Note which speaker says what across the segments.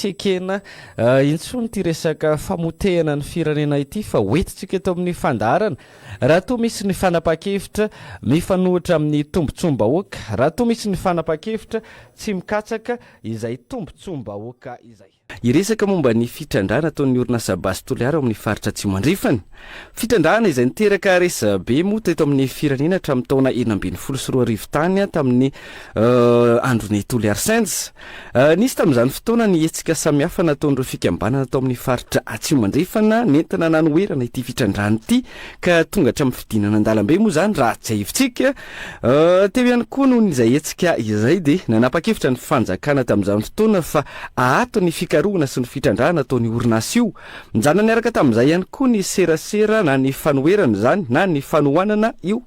Speaker 1: Tsy ekena intsony ity resaka famotehana ny firenena ity fa hoentintsika eto amin'ny fandaharana raha toa misy ny fanapahan-kevitra mifanohitra amin'ny tombontsoam-bahoaka, raha toa misy ny fanapahan-kevitra tsy mikatsaka izay tombontsoam-bahoaka izay. Hiresaka momba ny fitrandrahana ataon'ny orinasa Base Toliara ao amin'ny faritra Atsimo Andrefana. Fitrandrahana izay niteraka resabe moa teto amin'ny firenena hatramin'ny taona 2016 tany tamin'ny andron'ny Toliara Sands. Nisy tamin'izany fotoana ny hetsika samihafa nataon'ireo fikambanana tao amin'ny faritra Atsimo Andrefana nentina nanoherana ity fitrandrahana ity ka tonga hatramin'ny fidinana an-dalambe moa izany raha tsiahivintsika. Teo ihany koa noho izay hetsika izay dia nanapa-kevitra ny fanjakana tamin'izany fotoana fa aato ny fikarohana sy ny fitrandrahana ataon'io orinasa io. Nijanona niaraka tamin'izay ihany koa ny serasera na ny fanoherana izany na ny fanohanana io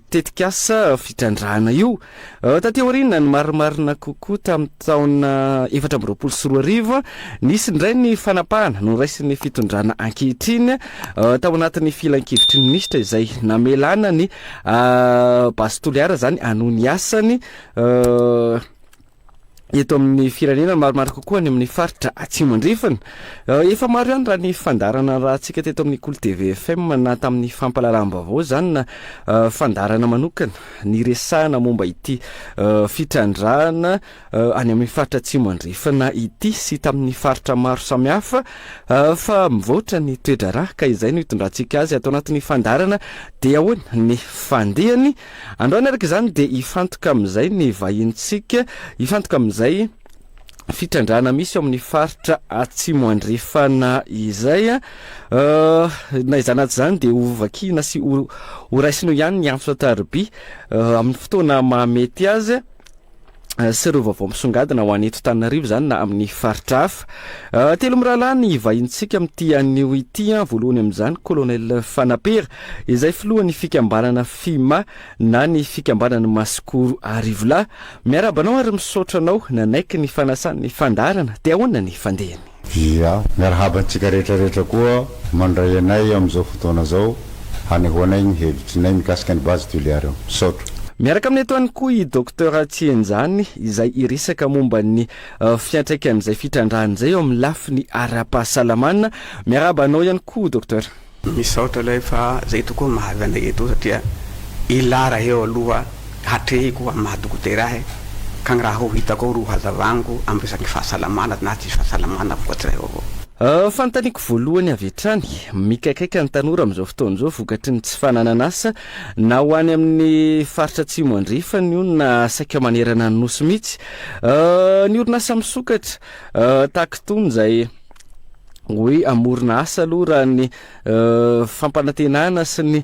Speaker 1: tetikasa fitrandrahana io. Taty aoriana, ny marimarina kokoa tamin'ny taona 2024, nisy indray ny fanapahana noraisin'ny fitondrana ankehitriny tao anatin'ny filankevitry ny minisitra izay namelana ny Base Toliara izany hanohy ny asany eto amin'ny firenena, marimarina kokoa any amin'ny faritra Atsimo Andrefana. Efa maro ihany raha ny fandaharana narahantsika teto amin'ny Kolo TV FM na tamin'ny fampahalalam-baovao izany na fandaharana manokana niresahana momba ity fitrandrahana any amin'ny faritra Atsimo Andrefana ity sy tamin'ny faritra maro samihafa fa mivoatra ny toe-draharaha ka izay no hitondrantsika azy ato anatin'ny fandaharana dia ahoana ny fandehany. Androany araka izany dia hifantoka amin'izay ny vahinintsika, hifantoka amin'izay fitrandrahana misy ao amin'ny faritra Atsimo Andrefana izay. Na izany na tsy izany dia ho vakiana sy ho raisina eo ihany ny antso an-tariby amin'ny fotoana mahamety azy sy ireo vaovao misongadina ho an'eto Tananarivo izany na amin'ny faritra hafa. Telo mirahalahy ny vahinintsika amin'ity anio ity, voalohany amin'izany Colonel Fanapera izay filohan'ny fikambanana FIMA na ny fikambanan'ny Masikoro Arivolahy. Miarahaba anao ary misaotra anao nanaiky ny fanasan'ny fandaharana. Dia ahoana ny fandehany?
Speaker 2: Ia, miarahaba antsika rehetra rehetra koa mandray anay amin'izao fotoana izao hanehoanay ny hevitrinay mikasika ny Base Toliara. Misaotra.
Speaker 1: Miaraka aminay eto ihany koa i Docteur Tsihenjany izay hiresaka momba ny fiantraikan'izay fitrandrahana izay eo amin'ny lafiny ara-pahasalamana. Miarahaba anao ihany koa Docteur.
Speaker 3: Misaotra lay fa zay tokoa mahavy anay eto satria ila raha eo aloha hatrehiko am maha dokotera ahy ka ny raha ho hitako ao ro hazavaniko am resaky fahasalamana na tsisy fahasalamana vokatsy raha eo avao.
Speaker 1: Fanontaniako voalohany avy hatrany, mikaikaika ny tanora amin'izao fotoana izao vokatry ny tsy fananana asa na ho any amin'ny faritra atsimo andrefana io na saika manerana ny nosy mihitsy. Ny orinasa misokatra tahaka itony izay hoe hamorona asa aloha raha ny fampanantenana sy ny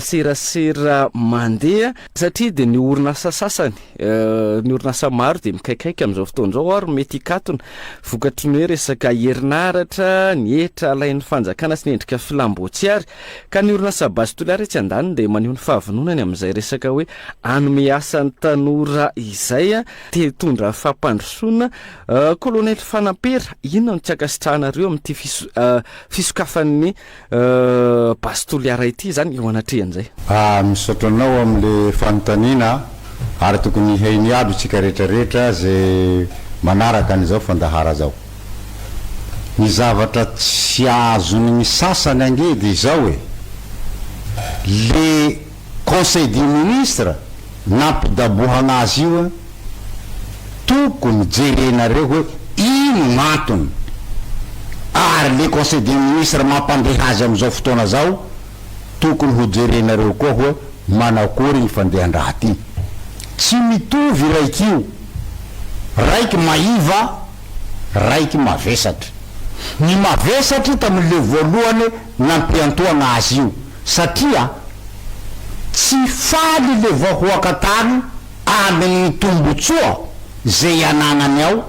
Speaker 1: serasera mandeha satria dia ny orinasa sasany, ny orinasa maro dia mikaikaika amin'izao fotoana izao ary mety hikatona vokatry ny hoe resaka herinaratra, ny hetra alain'ny fanjakana sy ny endrika filam-boatsiary. Ka ny orinasa Base Toliara etsy andaniny dia maneho ny fahavononany amin'izay resaka hoe hanome asa ny tanora izay te hitondra fampandrosoana. Kolonely Fanampera, inona no tsy ankasitrahanareo amin'ity fisokafan'ny Base Toliara ity izany eo anatrehan'izay?
Speaker 2: Misaotra anao amin'le fanontaniana ary tokony hihaino iaby isika rehetra rehetra ze manaraka an'izao fandahara zao. Ny zavatra tsy azon'ny sasany ange de izao e, le conseil des ministres nampidabohagna azy io an, tokony jerenareo hoe ino gn'antony ary le conseil des ministres mampandeha azy amizao fotoana zao tokony ho jerenareo koa hoe manakory gny fandehan-draha ty. Tsy mitovy raiky io, raiky maiva, raiky mavesatra. Ny mavesatry tamin'le voalohany nampiantoagna azy io satria tsy faly le vahoaka tany amin'ny tombotsoa zay anagnany ao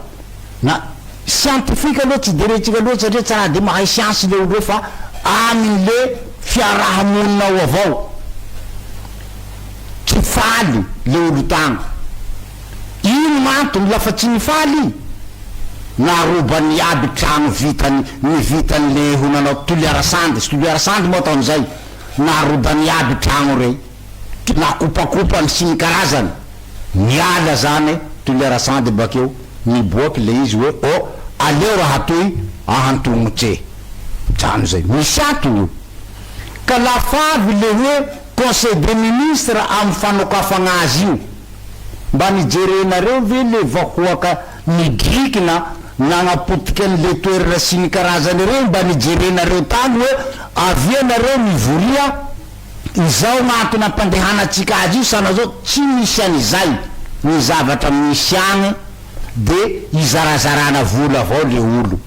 Speaker 2: na scientifique aloha tsy de rentsika loatra satria tsy raha de mahay science le olo reo fa amin'le fiaraha-monina ao avao tsy faly le olo tagny ino gn'antony lafa tsy nifaly narobany iaby tragno vitany ny vitany le ho nanao toliara sandy sy toliara sandy moa ataon'izay narodany iaby tragno rey Nakopakopany sy ny karazany. Niala zany Toliara Sandy bakeo. Niboaky le izy hoe oh aleo raha toy ahantognotse. Mijano zay. Misy antony io. Ka lafa avy le hoe conseil des ministres am fanokafagna azy io, mba nijerenareo ve le vahoaka nidrikina nagnapotika anle toerana sy ny karazany reo, mba nijerenareo tany hoe avia nareo mivoria, izao gn'antony ampandehanantsika azy io sana zao, tsy misy an'izay ny zavatra misy agny de izarazarana vola avao le olo.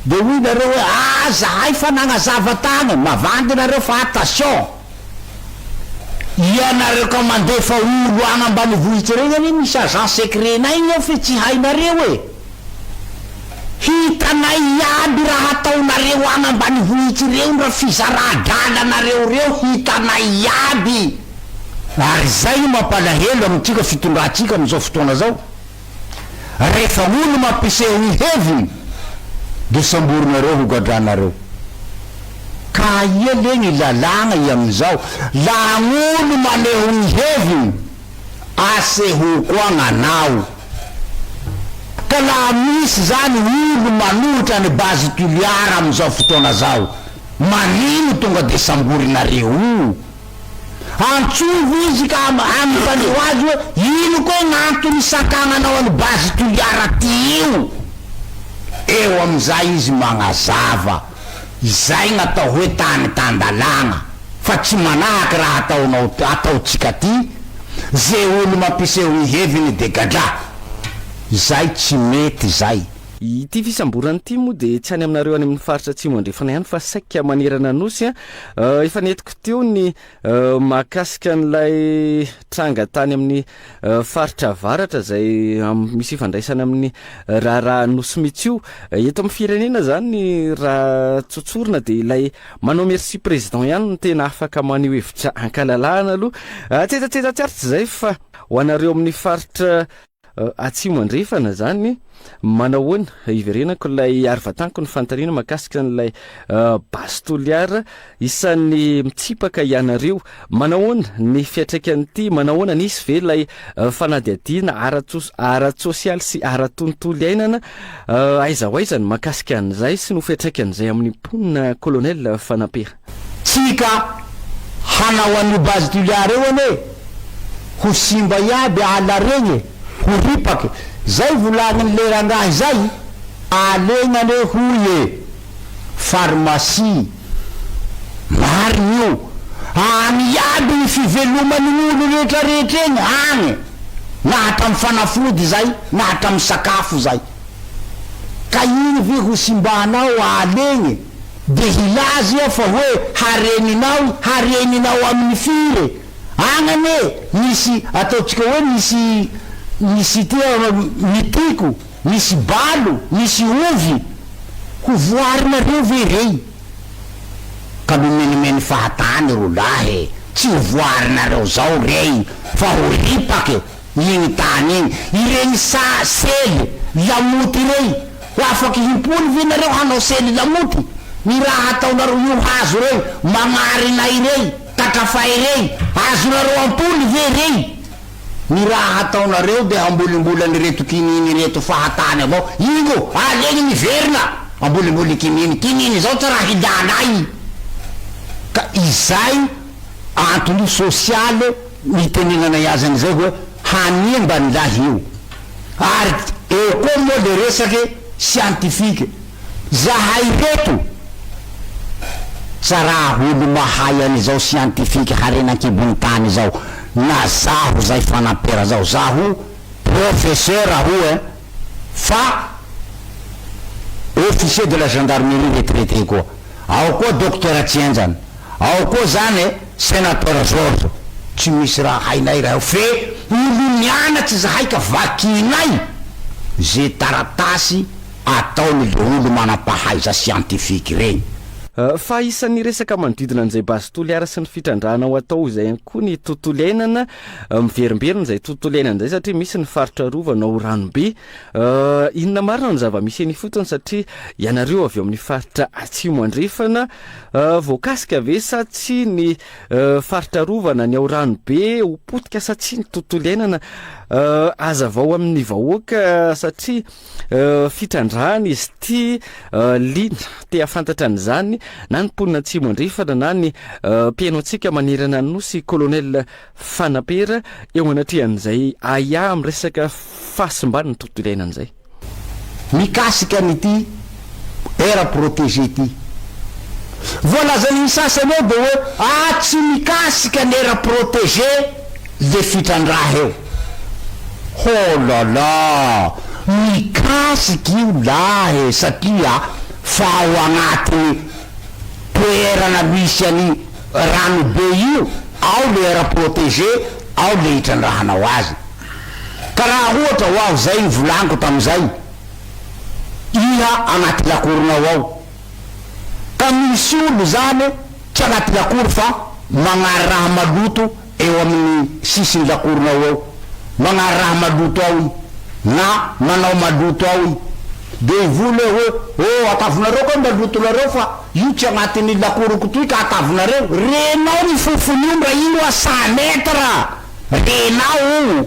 Speaker 2: De hoy nareo hoe ah zahay fa nagnazava tagny, mavandy nareo fa attention! Ianareo ka mandefa olo agny ambanivohitsy regny anie misy agent secret nay igny ao fe tsy hainareo e! Hitanay iaby raha ataonareo agny ambanivohitsy reo ndra fizara-dralanareo reo hitanay iaby! Ary zay no mampalahelo amintsika fitondrantsika amizao fotoana zao. Rehefa olo mampiseho ny heviny de samborinareo ho gadranareo. Ka aia le ny lalàgna i amin'izao? Laha gn'olo maneho ny heviny, aseho koa gn'anao. Ka laha misy zany olo manohitra ny Base Toliara amin'izao fotoana zao, manino tonga de samborinareo io? Antsovo izy ka anontanio azy hoe ino koa gn'antony isakananao an'i Base Toliara ty io? Eo amin'izay izy magnazava izay gn'atao hoe tany tan-dalàgna fa tsy manahaky raha ataonao ataontsika ty, ze olo mampiseho ny heviny de gadra. Izay tsy mety izay.
Speaker 1: Ity fisamborana ity moa dia tsy any aminareo any amin'ny faritra Atsimo Andrefana ihany fa saika manerana Nosy. Efa nentiko teo ny mahakasika an'ilay tranga tany amin'ny faritra avaratra izay misy ifandraisany amin'ny raharaha Nosy mihitsy io. Eto amin'ny firenena izany raha tsotsorina dia ilay manao merci président ihany no tena afaka maneho hevitra ankalalahana aloha. Tsetsatsetsa tsy aritra izay fa ho anareo amin'ny faritra Atsimo andrefana zany manahoana? Hiverenako ilay arivataniko ny fanontaniana mahakasika an'ilay Base Toliara isan'ny mitsipaka ianareo. Manahoana ny fiantraikan'ity? Manahoana nisy ve ilay fanadihadiana ara-tsosialy sy ara-tontolo iainana? Aiza ho aiza ny mahakasika an'izay sy ny ho fiantraikan'izay amin'ny mponina Colonel Fanampera?
Speaker 2: Tsika hanao an'io base Toliara io anie ho simba iaby ala regny e, ho ripaky, zay volagnin'le rangahy zay, alegna anie hoy e, pharmacie, marigny io, agny iaby ny fiveloman'ny olo retraretra egny, agny, na hatramy fanafody zay, na hatramy sakafo zay, ka igny ve ho simbanao alegny? De hilaza iha fa hoe hareninao, hareninao amin'ny firy e? Agny anie misy ataontsika hoe misy misy ity mitiko, misy balo, misy ovy, ho voarinareo ve rey? Ka mimenimeny fahatany ro lahy e, tsy ho voarinareo zao rey fa ho ripake. Iny tany iny, ireny saha sely lamoty irey, ho afaky himpoly ve nareo hanao sely lamoty? Ny raha ataonareo io hazo rey, magnarina irey, katrafay rey, azonareo ampoly ve rey? Ny raha hataonareo de hambolimboly an'ireto kininy ireto fahatany avao, ingo, alegny miverina, ambolimboly kininy, kininy zao tsy raha hilanay, ka izay antony sosialy Nitenenanay azy an'izay hoe hanimba ny lahy io. Ary eo koa moa le resaky scientifique. Zahay reto tsa raha olo mahay an'izao scientifique harena ankibon'ny tany izao na zaho zay fanampera zao zaho professeur aho eh fa officier de la gendarmerie retraité koa ao koa docteur Tsienjana Ao koa zany e Senateur Georges, tsy misy raha hainay raha eo fe olo nianatsy zahay ka vakinay ze taratasy ataony le olo manampahaiza scientifique regny.
Speaker 1: Fa isan'ny resaka manodidina an'izay Base Toliara sy ny fitrandrahana ho atao izay ihany koa ny tontolo iainana, miverimberina izay tontolo iainana izay satria misy ny faritra arovana ao Ranobe. Inona marina no zava-misy eny ifotony satria ianareo avy ao amin'ny faritra Atsimo Andrefana, voakasika ve sa tsia ny faritra arovana ny ao Ranobe, ho potika sa tsia ny tontolo iainana? Hazavao amin'ny vahoaka satria Fitrandrahana izy ity, liana te hahafantatra an'izany na ny mponina Atsimo Andrefana na ny mpihaino antsika manerana ny Nosy Colonel Fanapera eo anatrehan'izay ahiahy amin'ny resaka fahasimban'ny tontolo iainana izay.
Speaker 2: Mikasika an'ity aire protégée ity. Voalazan'ny sasany eo dia hoe ah tsy mikasika ny aire protégée le fitrandraha eo. Oh là là! Mikasika io lahy e satria fa ao agnatin'ny toerana misy an'i ranobe io ao le aire protégée ao le hitrandrahanao azy. Ka raha ohatra ho aho zay ny volaniko tamizay, iha agnaty lakoronao ao, ka misy olo zany tsy agnaty lakoro fa magnary raha maloto eo amin'ny sisin'ny lakoronao eo, magnary raha maloto ao i, na manao maloto ao i, de hivola eo hoe, oh atavonareo kay malotonareo fa io tsy agnatin'ny lakoroko toy ka atavonareo, renao ny fofon'io ndra ino à 100 mètres, renao o!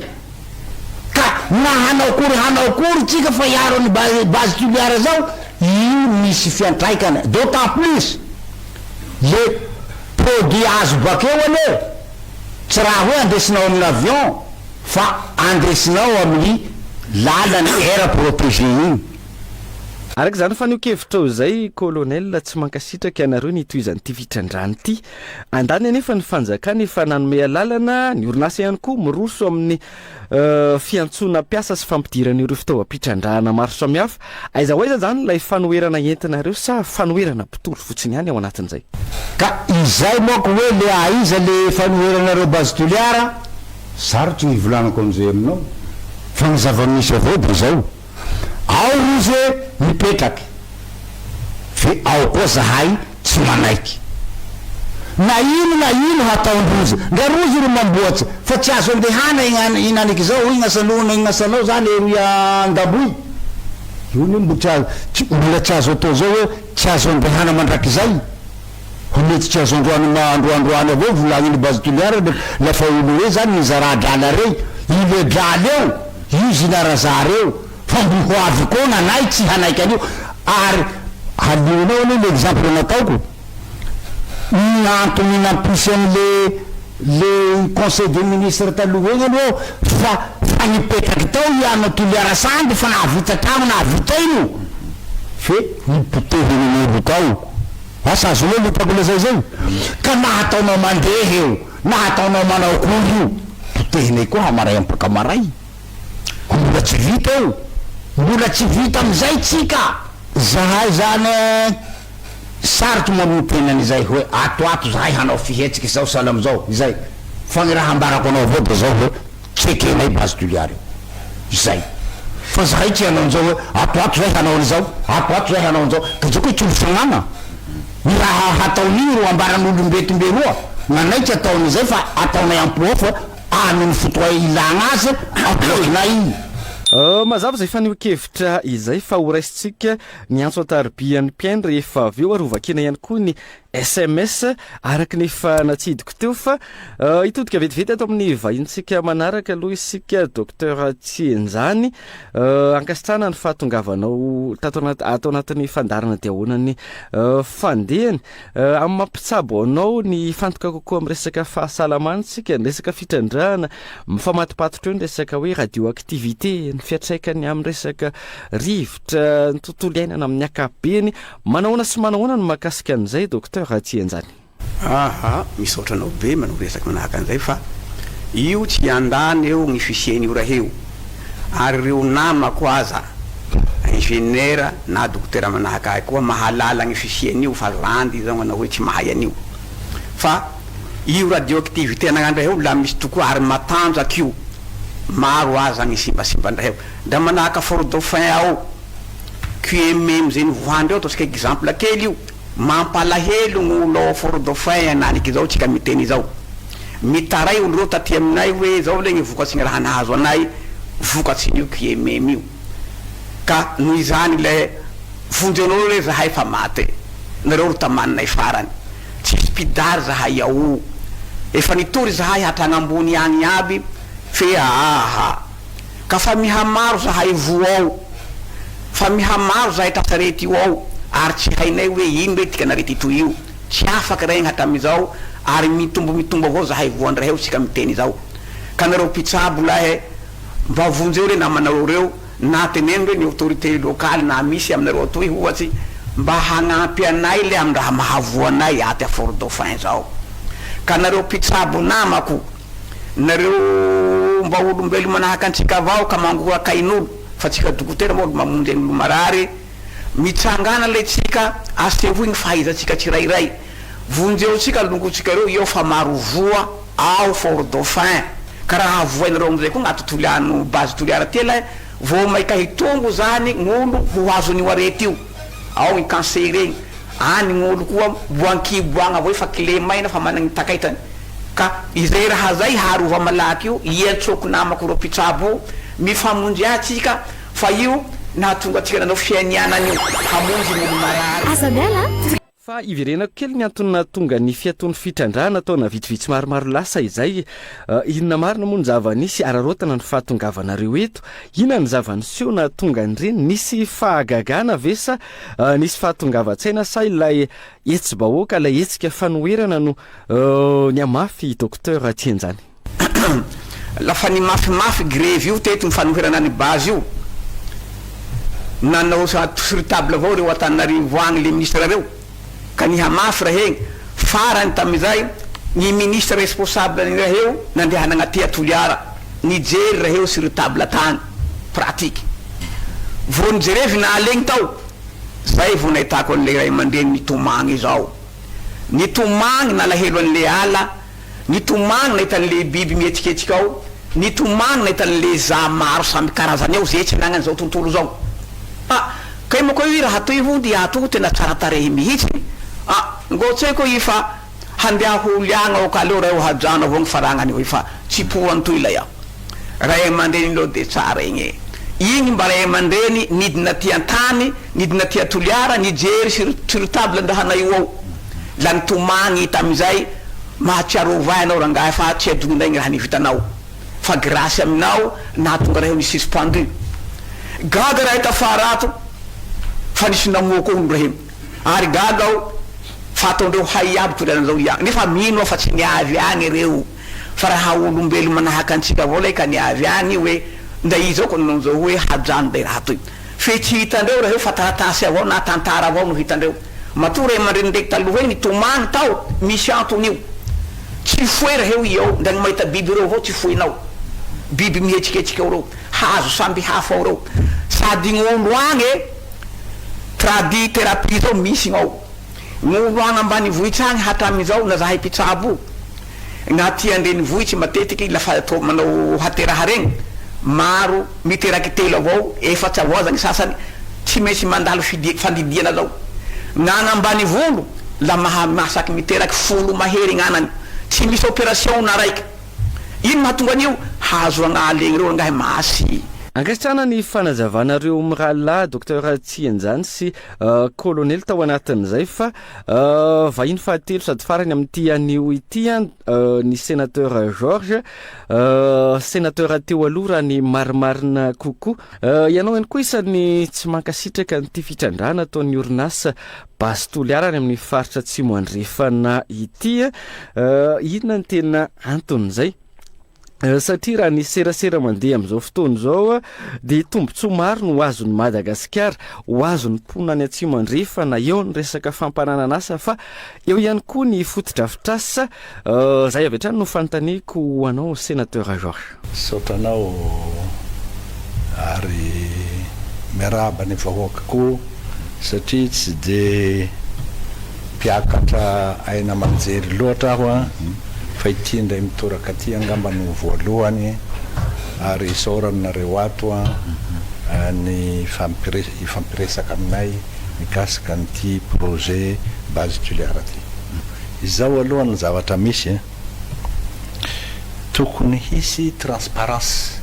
Speaker 2: Ka na hanao kory hanao kory tsika fa hiaro an'i base Toliara zao, io misy fiantraikany, d'autant plus le produit azo bakeo anie tsy raha hoe andesinao amin'ny avion fa andesinao amin'ny lalan'ny aire protégée iny.
Speaker 1: Araka izany fanehoan-kevitrao izay Colonel, tsy mankasitraka ianareo ny hitohizan'ity fitrandrahana ity. Andaniny anefa ny fanjakana efa nanome alalana, ny orinasa ihany koa miroso amin'ny fiantsoana mpiasa sy fampidirana ireo fitaovam-pitrandrahana maro samihafa. Aiza ho aiza izany ilay fanoherana entinareo sa fanoherana mpitory fotsiny ihany ao anatin'izay?
Speaker 2: Ka izay manko hoe le aiza le fanoheranareo base Toliara, sarotro ny hivolanako an'izay aminao, fa ny zava-misy avao de izao, ao rozy hoe mipetraky, fe ao koa zahay tsy manaiky. Na ino na ino hataon-drozy, ndra rozy ro mamboatse, fa tsy azo andehana igny hinanik'izao, hoy gn'asan'olo, gn'asanao zany eroy an-daboy. Io anie mbo tsy azo, mbola tsy azo atao zao hoe tsy azo andehana mandrakizay. Ho mety tsy azo androany ma androandroany avao volagniny base Toliara lafa olo rey zany nizara drala rey, io le drala eo, io zinaraza reo, fa mbo ho avy koa gn'anay tsy hanaiky an'io, ary halionao anie le exemple nataoko, ny antony nampisy an'le le conseil des ministres taloha egny aloha fa fa nipetraky tao i anao Toliara sandy fa nahavita tragno nahavita ino fe nipotehin'olo tao. Asa azonao le tiako lazay zay? Ka na ataonao mandeha eo na ataonao manao akory io, potehinay koa hamaray ampaka maray. Ko mbola tsy vita eo. Mbola tsy vita amizay tsika. Zahay zany sarotro mamono tenany izay hoe ato ato zahay hanao fihetsiky zao sahala amizao izay fa ny raha ambarako anao avao de zao hoe Tsy ekenay base Toliara io. Izay. Fa zahay tsy hanao an'izao hoe ato ato zahay hanao an'izao, ato ato zahay hanao an'izao. Ka zao koa tsy olo fagnana. Ny raha hataon'igny ro ambaran'olombeto mberoa, nanaiky ataon'izay fa ataonay am-po ao fa amin'ny fotoa ilagna azy avoakinay igny.
Speaker 1: Mazava izay fanehoan-kevitra izay fa horaisintsika ny antso an-taribian'ny mpihaino rehefa avy eo ary hovakiana ihany koa ny Sms, araka ny efa natsidiko teo fa hitodika vetivety ato amin'ny vahintsika manaraka aloha isika Docteur Tsianjany. Ankasitrahana ny fahatongavanao tato anaty ato anatin'ny fandaharana dia ahoana ny fandehany. Amin'ny maha mpitsabo anao ny hifantoka kokoa amin'ny resaka fahasalamana isika, ny resaka fitrandrahana, mifamatopatotra eo ny resaka hoe radioactivité, ny fiantraikany amin'ny resaka rivotra, ny tontolo iainana amin'ny ankapobeny. Manahoana sy manahoana ny mahakasika an'izay Docteur Ratsianjany?
Speaker 3: Aha, misaotra anao be manao resaka manahaka an'izay fa io tsy hiandany eo ny fisian'io raha io ary ireo namako aza ingénieur na dokotera manahaka ahy koa mahalala ny fisian'io fa landy izao anao hoe tsy mahay an'io fa io radioactivité anagnandraha io la misy tokoa ary matanjaka io maro aza ny simbasimbandraha io ndra manahaka fort dauphin ao QMM zay nivoahandreo ataontsika exemple kely io. Mampalahelo gn'olo ao Fort Dauphin ananiky izao tsika miteny izao. Mitaray olo reo taty aminay hoe zao le gny vokatsy gny raha nahazo anay vokatsin'io QMM io. Ka noho izany le vonjenareo re zahay fa mate. Nareo ro tamaninay farany. Tsisy mpidary zahay ao. Efa nitory zahay hatragny ambony agny iaby fe aaha. Ka fa mihamaro zahay voa ao. Fa mihamaro zahay tratra-arety io ao ary tsy hainay hoe ino re dikan'arety toy io. Tsy afaky regny hatramizao ary mitombo mitombo avao zahay voan-draheo tsika miteny izao. Ka nareo mpitsabo lahy e, mba vonjeo re namanareo reo na teneno re ny autorité locale na misy aminareo atoy ohatsy mba hagnampy anay le amin-draha mahavoa anay aty a Fort Dauphin zao. Ka nareo mpitsabo namako, nareo mba olombelo manahaka antsika avao ka mangoraka ain'olo fa tsika dokotera moa olo mamonjy ain'olo marary, Mitsangàna lay tsika, asehoy ny fahaizantsika tsirairay. Vonjeo tsika longotsika reo eo fa maro voa ao Fort Dauphin. Ka raha avoainareo amizay koa gnato Toliano base Toliara ty lay vao maika hitombo zany gn'olo ho azon'io arety io. Ao gny cancer egny. Any gn'olo koa mbo ankibo agny avao efa kilemaina fa managny takaitany. Ka izay raha zay haharova malaky io iantsoko namako reo mpitsabo mifamonjea tsika Fa io nahatonga antsika nanao fianianana io, hamonjy ny olo-marary.
Speaker 4: Aza miala a!
Speaker 1: Fa hiverenako kely ny antony nahatonga ny fiatoan'ny fitrandrahana taona vitsivitsy maromaro lasa izay. Inona marina moa ny zava-nisy araraotana ny fahatongavanareo eto? Inona ny zava-niseho nahatonga an'ireny? Nisy fahagagana ve sa nisy fahatongavan-tsaina sa ilay hetsi-bahoaka, ilay hetsika fanoherana no nihamafy Docteur Tsianjany?
Speaker 3: Lafa nimafimafy grevy io teto ny fanoherana ny base io, nanao sur table avao reo Antananarivo agny le ministre reo, ka nihamafy raha egny, farany tamizay ny ministre responsable ny raha eo nandeha nagnatia Toliara, nijery raha eo sur table tagny, pratique. Vao nijerevy nahalegny tao, zay vao nahitako anle ray aman-dreny nitomagny zao, nitomagny nalahelo anle ala, Nitomany nahita an'le biby mihetsiketsika ao, nitomany nahita an'le za maro samby karazany ao, ze tsy anagnan'izao tontolo zao. Ah! Kay moko i raha toy hono dia ato tena tsara tarehy mihitsiny. Ah! Ngô tsy haiko i fa handeha holy agny aho ka aleo raha hajano avao gny faragnany hoy fa tsy poany toy ilay aho. Ray aman-dreny aloha dia tsara igny e. Igny mba ray aman-dreny nidina aty an-tany, nidina aty a Toliara, nijery sur sur table ndahana io ao. La nitomagny tamizay, mahatsiarova ahy anao rangahy fa tsy adinonay gny raha nivitanao fa grâce aminao nahatonga raha io ni suspendu. Gaga rahay tafara ato fa nisy namoa koa hono raheo. Ary gaga aho fa ataondreo hay iaby Toliara zao ia. Nefa mino aho fa tsy niavy agny reo fa raha olombelo manahaka antsika avao lay ka niavy agny hoe ndra izao ko nanao zao hoe hajano lay raha toy. Fe tsy hitandreo raheo fa taratasy avao na tantara avao no hitandreo. Matoa ray aman-dreny ndraiky taloha eny nitomany tao, misy antony io. Tsy foe raheo i ao, ndra ny mahita biby reo avao tsy foenao. Biby mihetsiketsika ao reo, hazo samby hafa ao reo. Sady gn'olo agny e, tradi thérapie zao misy gn'ao. Gn'olo agny ambanivohitsy agny hatramizao na zahay mpitsabo, Na aty an-drenivohitsy matetiky lafa atao manao hateraha regny, maro miteraky telo avao, efatsy avao aza ny sasany, tsy maintsy mandalo fidi- fandidiana zao. Gn'agny ambanivolo la maha mahasaky miteraky folo mahery gn'anany, tsy misy opération na raiky. Ino mahatonga an'io? Hahazoagna alegny reo rangahy masy.
Speaker 1: Ankasitrahana ny fanazavanareo mirahalahy Docteur Tsianjany sy Colonel tao anatin'izay fa Vahiny fahatelo sady farany amin'ity anio ity ny Sénateur Georges, Sénateur teo aloha raha ny marimarina kokoa. Ianao ihany koa isan'ny tsy mankasitraka an'ity fitrandrahana ataon'ny orinasa Base Toliara any amin'ny faritra Atsimo Andrefana ity. Inona ny tena anton'izay? Satria raha ny serasera mandeha amin'izao fotoana izao dia tombontsoa maro no ho azon'i Madagasikara, ho azon'ny mponina any Atsimo Andrefana, eo ny resaka fampananan'asa fa eo ihany koa ny fotodrafitrasa. Izay avy hatrany no fanontaniako ho anao Sénateur Georges.
Speaker 5: Misaotra anao ary miarahaba ny vahoaka koa satria tsy dia mpiakatra aina aman-jery loatra aho an, fa ity indray mitoraka ity angamba no voalohany ary isaorana nareo ato an ny hifampiresaka aminay. mikasika an'ity projet Base Tuléar ity. Izao aloha ny zavatra misy e, tokony hisy transparence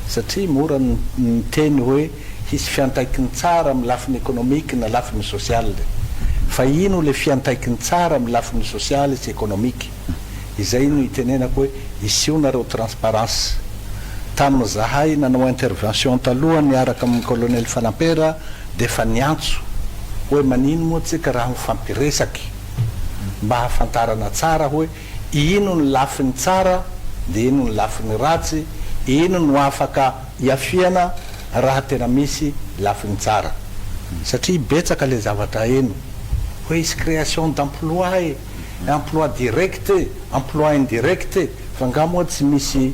Speaker 5: satria mora ny miteny hoe hisy fiantraikiny tsara amin'ny lafiny économique na lafiny social fa ino le fiantraikiny tsara amin'ny lafiny sosialy sy économique? Izay no itenenako hoe isio nareo transparence. Tamin'ny zahay nanao intervention taloha niaraka amin'ny colonel Fanampera dia efa niantso hoe manino moa tsika raha mifampiresaky mba hahafantarana tsara hoe ino ny lafiny tsara dia ino ny lafiny ratsy, ino no afaka iafiana raha tena misy lafiny tsara. Satria betsaka le zavatra heno hoe hisy création d'emploi e! Emploi direct e, emploi indirect e, fa nga moa tsy misy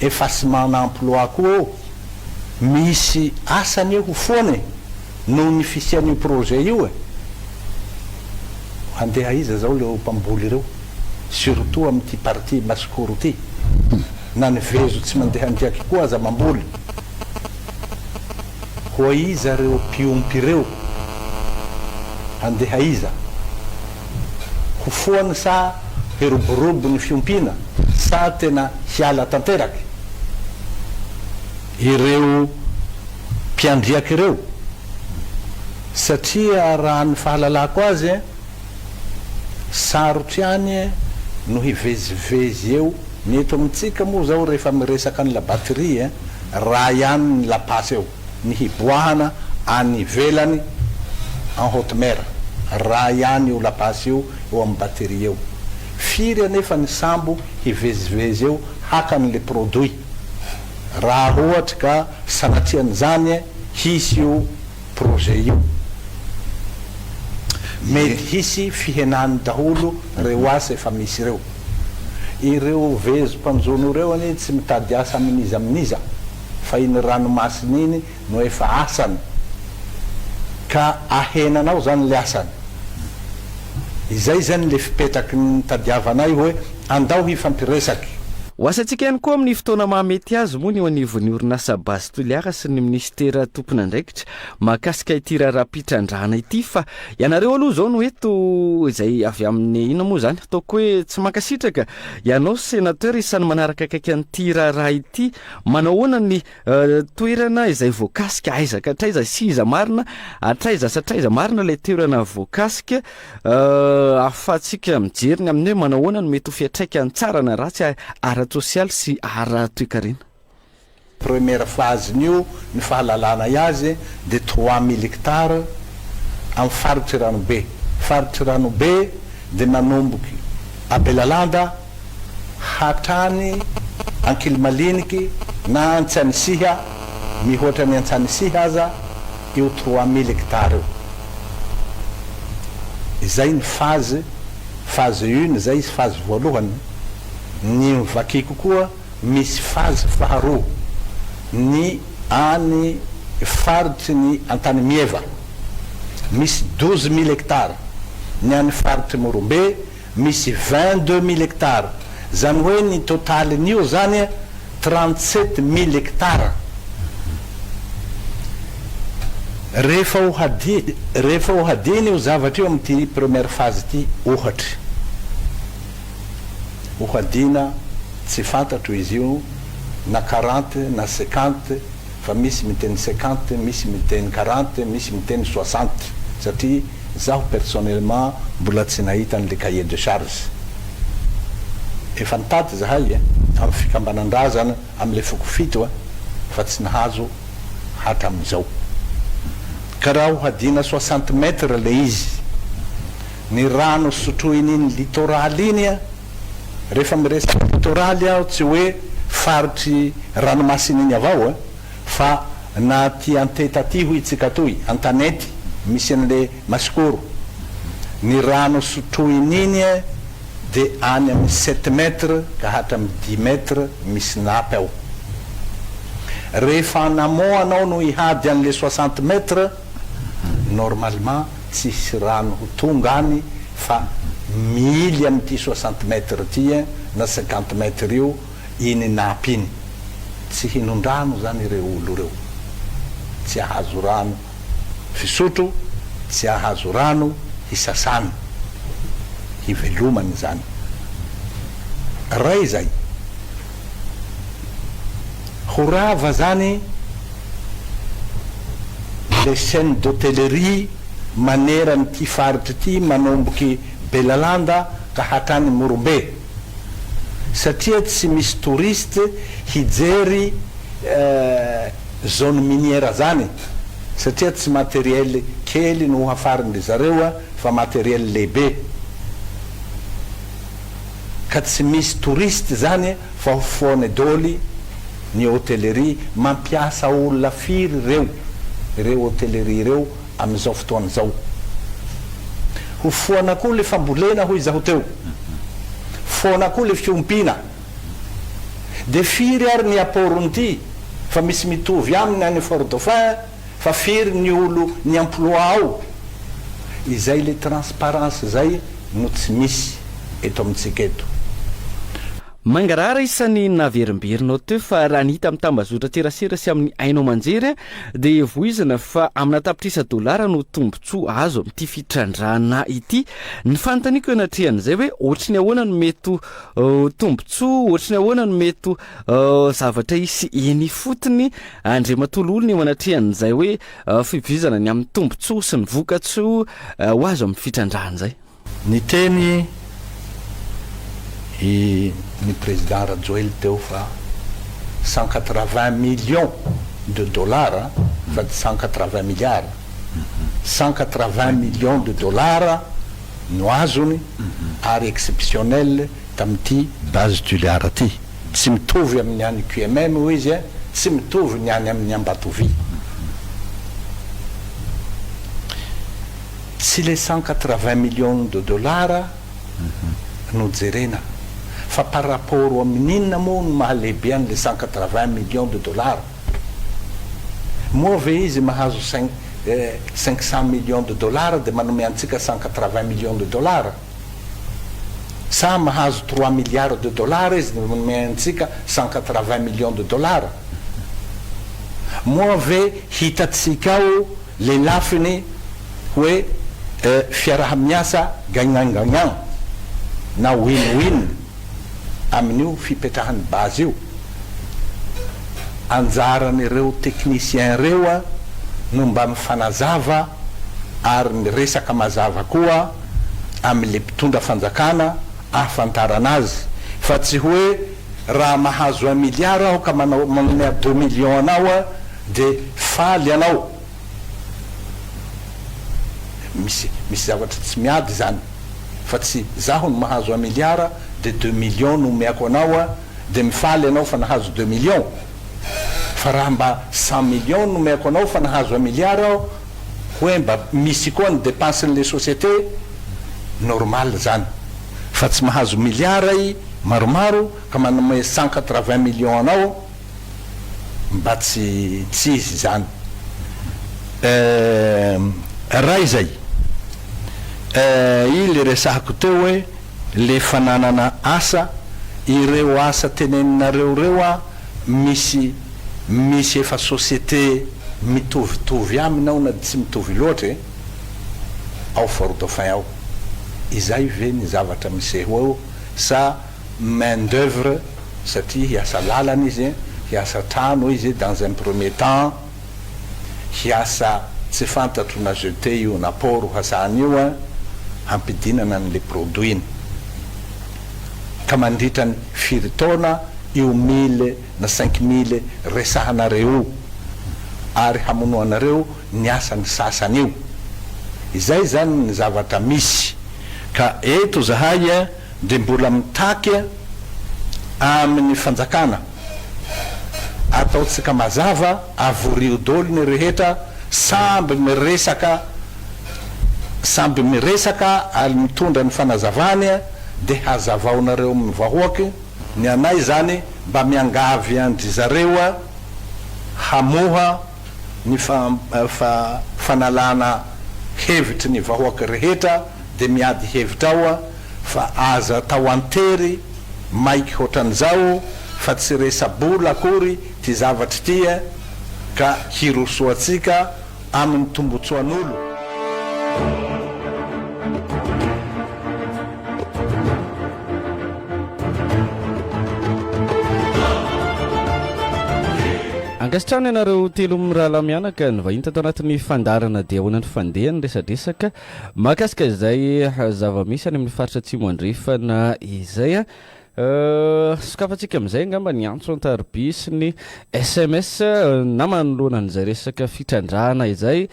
Speaker 5: effacement na emploi koa eo? Misy asa anie ho foana e, noho ny fisian'io projet io e! Handeha aiza zao leo mpamboly ireo, surtout amin'ity partie Masikoro ity? Na ny vezo tsy mandeha andriaky koa aza mamboly. Koa iza reo mpiompy ireo? Handeha aiza? Ho foany sa hiroborobo ny fiompiana sa tena hiala tanteraky ireo mpiandriaka ireo? Satria raha ny fahalalako azy sarotry ihany no hivezivezy eo. Ny eto amintsika moa zao rehefa miresaka ny la batterie raha ihany ny lapasy eo, ny hiboahana any ivelany en haute mer raha ihany io lapasy io eo amin'ny batterie eo. Firy anefa ny sambo hivezivezy eo haka an'le produit raha ohatry ka sanatrian'izany hisy io projet io. Mety hisy fihenany daholo reo asa efa misy reo. Ireo vezo mpanjono ireo anie tsy mitady asa amin'iza amin'iza fa iny ranomasina iny no efa asany ka ahenanao zany le asany. Izay zany le fipetraky ny tadiavanay hoe andao hifampiresaky.
Speaker 1: Ho asantsika ihany koa amin'ny fotoana mahamety azy moa ny eo anivon'ny orinasa Base Toliara sy ny minisitera tompon'andraikitra mahakasika ity raharaham-pitrandrahana ity fa ianareo aloha izao no eto izay avy amin'ny inona moa izany ataoko hoe tsy mankasitraka ianao sénateur isan'ny manaraka akaiky an'ity raharaha ity manao ahoana ny Toerana izay voakasika aiza ka hatraiza sy iza marina, hatraiza sy hatraiza marina ilay toerana voakasika, ahafahantsika mijery ny amin'ny hoe manao ahoana no mety ho fiantraikany tsara na ratsy ara-tsosialy sy ara-toekarena.
Speaker 5: Première phase-n'io ny fahalalanay azy dia 3000 hectares amin'ny faritr'i Ranobe. Faritr'i Ranobe dia manomboky à Belalanda hatrany Ankilimalinika na Antsanisiha, mihoatra ny Antsanisiha aza io 3000 hectares io. Izay ny phase, phase une izay izy phase voalohany, ny mivakiko koa misy phase faharoa, ny any faritry ny Antanimieva misy 12000 hectares, ny any faritry Morombe misy 22 mille hectares, zany hoe ny totalin'io zany 37 mille hectares. Rehefa ho hadi, rehefa ho hadihina io zavatra io amin'ity première phase ity ohatry, ho hadihina tsy fantatro izy io na 40 na 50 fa misy miteny 50, misy miteny 40, misy miteny 60 satria Zaho personnellement mbola tsy nahita an'le cahier de charge. Efa nitady zahay e, amin'ny fikambanan-drazana amin'le foko fito e, fa tsy nahazo hatramin'izao. Ka raha ho hadiana 60 mètres le izy, ny rano sotroin'iny littoral iny a, rehefa miresaka littoral aho tsy hoe faritry ranomasina iny avao e, Fa na aty Anteta aty hoy tsika atoy, Antanety, misy an'le Masikoro, ny rano sotroin'iny de any amin'ny sept mètres ka hatramin'ny dix mètres misy nappe ao. Rehefa en amont anao no hihady an'le 60 mètres, normalement tsy hisy rano ho tonga any fa mihily amin'ity 60 mètres ity na 50 mètres io iny nappe iny. Tsy hinon-drano zany ireo olo ireo. Tsy ahazo rano fisotro, tsy hahazo rano hisasana, hivelomany izany. Ray izay. Ho rava zany le chaine d'hôtellerie maneran'ity faritra ity manomboky Belalanda ka hatrany Morombe satria tsy misy touriste hijery zone minière zany satria tsy matériel kely no hohafarin-dry zareo fa matériel lehibe ka tsy misy touriste zany fa ho foana doly ny hôtellerie mampiasa olona firy reo reo hôtellerie reo amin'izao fotoana izao ho foana koa le fambolena hoy zaho teo foana koa le fiompiana de firy ary ny apport-n'ity fa misy mitovy aminy any Fort Dauphin fa firy ny olo ny emploi ao izay le transparence zay no tsy misy eto amintsika eto.
Speaker 1: Mangarahara isan'ny naverimberinao teo fa raha ny hita amin'ny tambazotran-tserasera sy amin'ny haino aman-jery dia voizina fa amina tapitrisa dolara no tombontsoa azo amin'ity fitrandrahana ity. Ny fanontaniako eo anatrehan'izay hoe ohatry ny ahoana no mety ho tombontsoa, ohatry ny ahoana no mety ho zavatra hisy eny ifotony Andriamatoa Loholona eo anatrehan'izay hoe fivoizana ny amin'ny tombontsoa sy ny vokatsoa ho azo amin'ny fitrandrahana izay.
Speaker 5: Niteny i ny Président Rajoely teo fa 180 millions de dollars fa tsy 180 milliards, 180 millions de dollars no azony ary exceptionnel tamin'ity base Tuléar ity. Tsy mitovy amin'ny any QMM hoy izy, tsy mitovy ny any amin'ny Ambatovy. Tsy le 180 millions de dollars no jerena fa par rapport amin'inona moa no maha lehibe an'le 180 millions de dollars? Moa ve izy mahazo cinq 500 millions de dollars de manome antsika 180 millions de dollars? Sa mahazo trois milliards de dollars izy de manome antsika 180 millions de dollars? Moa ve hitantsika ao le lafiny hoe fiaraha-miasa gagnant-gagnant na win-win amin'io fipetrahan'ny base io. Anjaran'ireo techniciens ireo no mba mifanazava ary miresaka mazava koa amin'le mpitondra fanjakana ahafantarana azy fa tsy hoe raha mahazo un milliard aho ka manao manome deux millions anao de faly ianao. Misy misy zavatra tsy miady izany fa tsy zaho no mahazo un milliard de deux millions no omeako anao a de mifaly ianao fa nahazo deux millions fa raha mba cent millions no omeako anao fa nahazo un milliard aho hoe mba misy koa ny depense n'le société normal zany fa tsy mahazo milliard i maromaro ka manome 180 millions anao Mba tsy tsy izy izany eh Ray zay eh I le resahako teo hoe le fananana asa ireo asa teneninareo reo a misy misy efa société mitovitovy aminy ao na tsy mitovy loatra e ao Fort Dauphin ao izay ve ny zavatra miseho eo sa main d'oeuvre satria hiasa lalana izy, hiasa trano izy dans un premier temps, hiasa tsy fantatro na jeter io na port hasany io an, hampidinana an'le produit-ny. Ka mandritra ny firy taona io mille na 5000 resahanareo io ary hamonoanareo ny asan'ny sasany io. Izay zany ny zavatra misy. Ka eto zahay an, dia mbola mitaky amin'ny fanjakana ataontsika mazava avorio doly ny rehetra samby miresaka samby miresaka ary mitondra ny fanazavany dia hazavaonareo amin'ny vahoaky ny anay zany mba miangavy an-dry zareo hamoha ny fanalana hevitry ny vahoaky rehetra dia miady hevitra ao fa aza atao antery maiky hotran'izao fa tsy resa-bola akory ty zavatra ity ka hirosoantsika amin'ny tombotsoan'olo.
Speaker 1: Ankasitrahana ianareo telo mirahalahy mianaka nivahiny tato anatin'ny fandaharana dia ahoana ny fandehany resadresaka mahakasika izay zava-misy any amin'ny faritra Atsimo Andrefana izay. Sokafantsika amin'izay angamba ny antso an-tariby sy ny sms na manoloana an'izay resaka fitrandrahana izay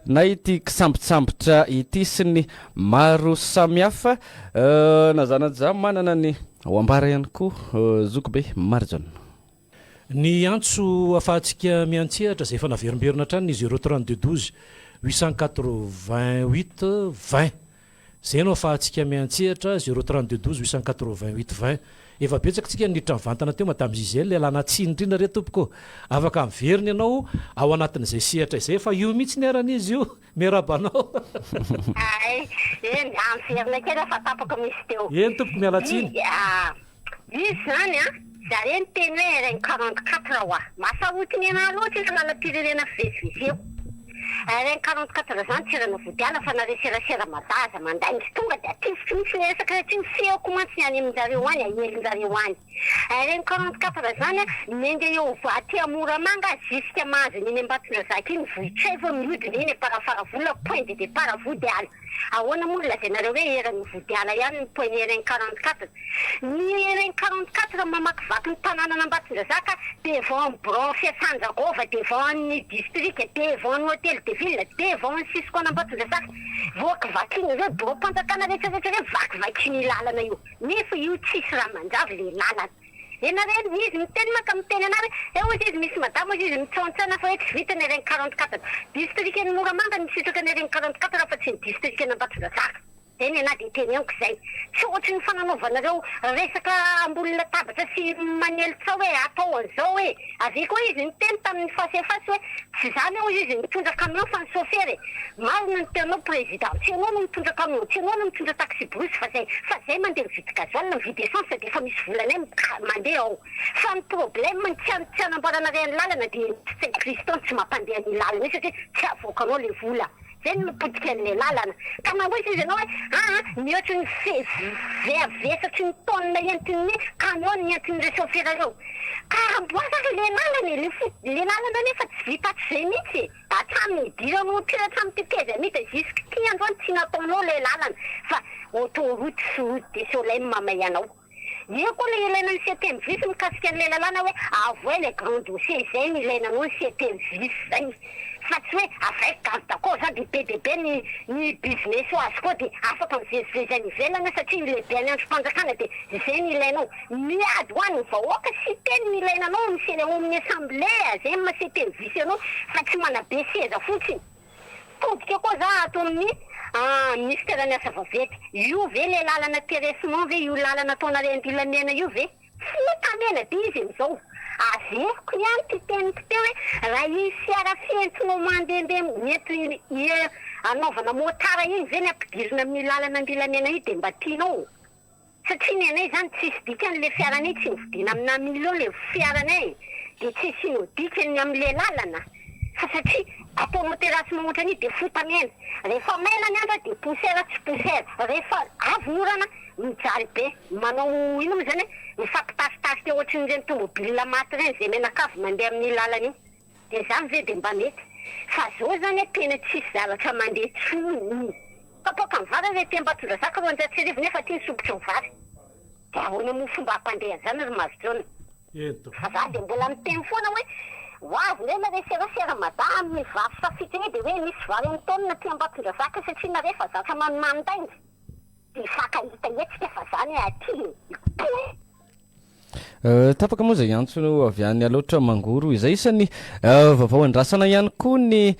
Speaker 1: na ity kisambotsambotra ity sy ny maro samihafa. Nazanaja manana ny ho ambara ihany koa Zokibe Marijaona.
Speaker 4: Ny antso afahantsika miantsehatra izay efa naverimberina hatrany ny zéro 32 12 888 20. Izay no afahantsika miantsehatra, zéro 32 12 888 20. Efa betsaka tsika niditra nivantana teo Madame Gisèle, ialana tsiny indrindra re tompoko ô. Afaka miverina ianao ao anatin'izay sehatra izay fa io mihitsy ny arany izy io. Miarahaba anao.
Speaker 6: Hay, eny, miverina kely aho fa tapaka misy teo.
Speaker 4: Eny tompoko, miala tsiny.
Speaker 6: Izy izany an, zareo niteny hoe RN 44 hoa. Mahasarotina enahy loatra io lalam-pirenena fivezivezeko. RN 44 izany tsy erana vodiala fa nareo serasera madaza mandainga. Tonga dia atifitro mihitsy ilay resaka satria ny feoko mantsy ny any amin-jareo any, ahelin-jareo any. RN 44 izany an, miainga eo aty Moramanga jusqu'à mahazo an'iny Ambatondrazaka iny, Vohitraivo mihodina iny Amparafaravola, point de départ Vodiala. Ahoana moa no lazainareo hoe eran'ny Vodiala ihany ny point RN 44? Ny RN 44 mamakivaky ny tanànan'Ambatondrazaka devant ny birao fiasan-dRagôva, devant ny distrika, devant ny hôtel de ville, devant ny cisco an'Ambatondrazaka. Voakivakin'ireo biraom-panjakana rehetra rehetra ireo, vakivakin'io lalana io. Nefa io tsisy raha manjavy le lalana. Ianareo, izy miteny manko miteny anah hoe, eh hozy izy misy madama hozy izy mitsaontsaona fa hoe tsy vita ny RN 44. Distrikan'i Moramanga no misitraka ny RN 44 fa tsy ny distrikan'Ambatondrazaka. Zay ny anah dia teneniko izay. Tsy ohatry ny fananaovanareo resaka ambony latabatra sy manely tsaho hoe atao an'izao e. Avy eo koa izy niteny tamin'ny face à face hoe tsy za anie hozy izy nitondra camion fa ny chauffeur e. Marina ny teninao président, tsy ianao no mitondra camion, tsy ianao no mitondra taxi brousse fa zay, fa zay mandeha mividy gasoil, mividy essence dia efa misy volanay mandeha ao. Fa ny problème ny tsy tsy anamboaranareo ny lalana dia ny Christian tsy mampandeha an'io lalana io satria tsy avoakanao le vola. Zay no mapotika an'ilay lalana. Ka mangosa izy ianao hoe aa mihoatry ny fe vesatry ny tonne entin'ny camion ny entin'ireo chauffeur ireo. Ka amboary ary ilay lalana e, le fo le lalana anefa tsy vita hatrizay mihitsy e. Hatramin'ny nidiranao teo hatramin'ny tetezamita jusqu'ity androany tsy nataonao ilay lalana fa autoroute sy route de soleil no mamay anao. Eo koa ilay ilaina ny septième vice mikasika an'ilay lalàna hoe avouer les grands dossiers izay no ilaina anao ny septième vice izay fa tsy hoe avec garde corps zany dia be dia be ny ny business ho azy koa dia afaka mivezivezy any ivelany satria io lehibe any andrim-panjakana dia izay no ilainao miady ho an'ny vahoaka sy teny no ilaina anao amin'ny ao amin'ny assemblée izay no maha septième vice anao fa tsy manabe seza fotsiny. Todika koa za ato amin'ny minisiteran'ny asa vaventy. Io ve le lalana terrassement ve io lalana ataonareo Andilamena io ve? Fotamena be izy amizao. Averiko ihany ty teniko teo hoe raha iny fiara fientinao mandehandeha mety anaovana motard iny ve ny ampidirina amin'io lalana Andilamena io de mba tianao? Satria ny anay zany tsisy dikany le fiaranay tsy novidiana amina million le fiaranay de tsy asianao dikany amle lalana fa satria ataonao terrassement otran'io de fotamena rehefa maina ny andro de poussière tsy poussière rehefa avy ny orana mijaly be manao ino moa zany e mifampitasitasika otran'ireny tomobile maty reny ze menakavy mandeha amin'io lalana io. Dia zany ve dia mba mety? Fa zao zany a tena tsisy zavatra mandeha tsony. Kapoaka ny vary ary aty Ambatondrazaka 1200 nefa aty ny sompitry ny vary. Dia ahoana moa fomba hampandeha an'izany ry Marojaona? Fa za dia mbola miteny foana hoe ho avy indray nareo serasera Mada amin'ny vary safika iny dia hoe misy vary an-taonina aty Ambatondrazaka satria nareo efa zatra manimanin-dainga. Dia hifankahita hetsika fa zany aty e. Point.
Speaker 1: Tapaka moa izay antso avy any Alaotra Mangoro izay. Isan'ny vaovao andrasana ihany koa ny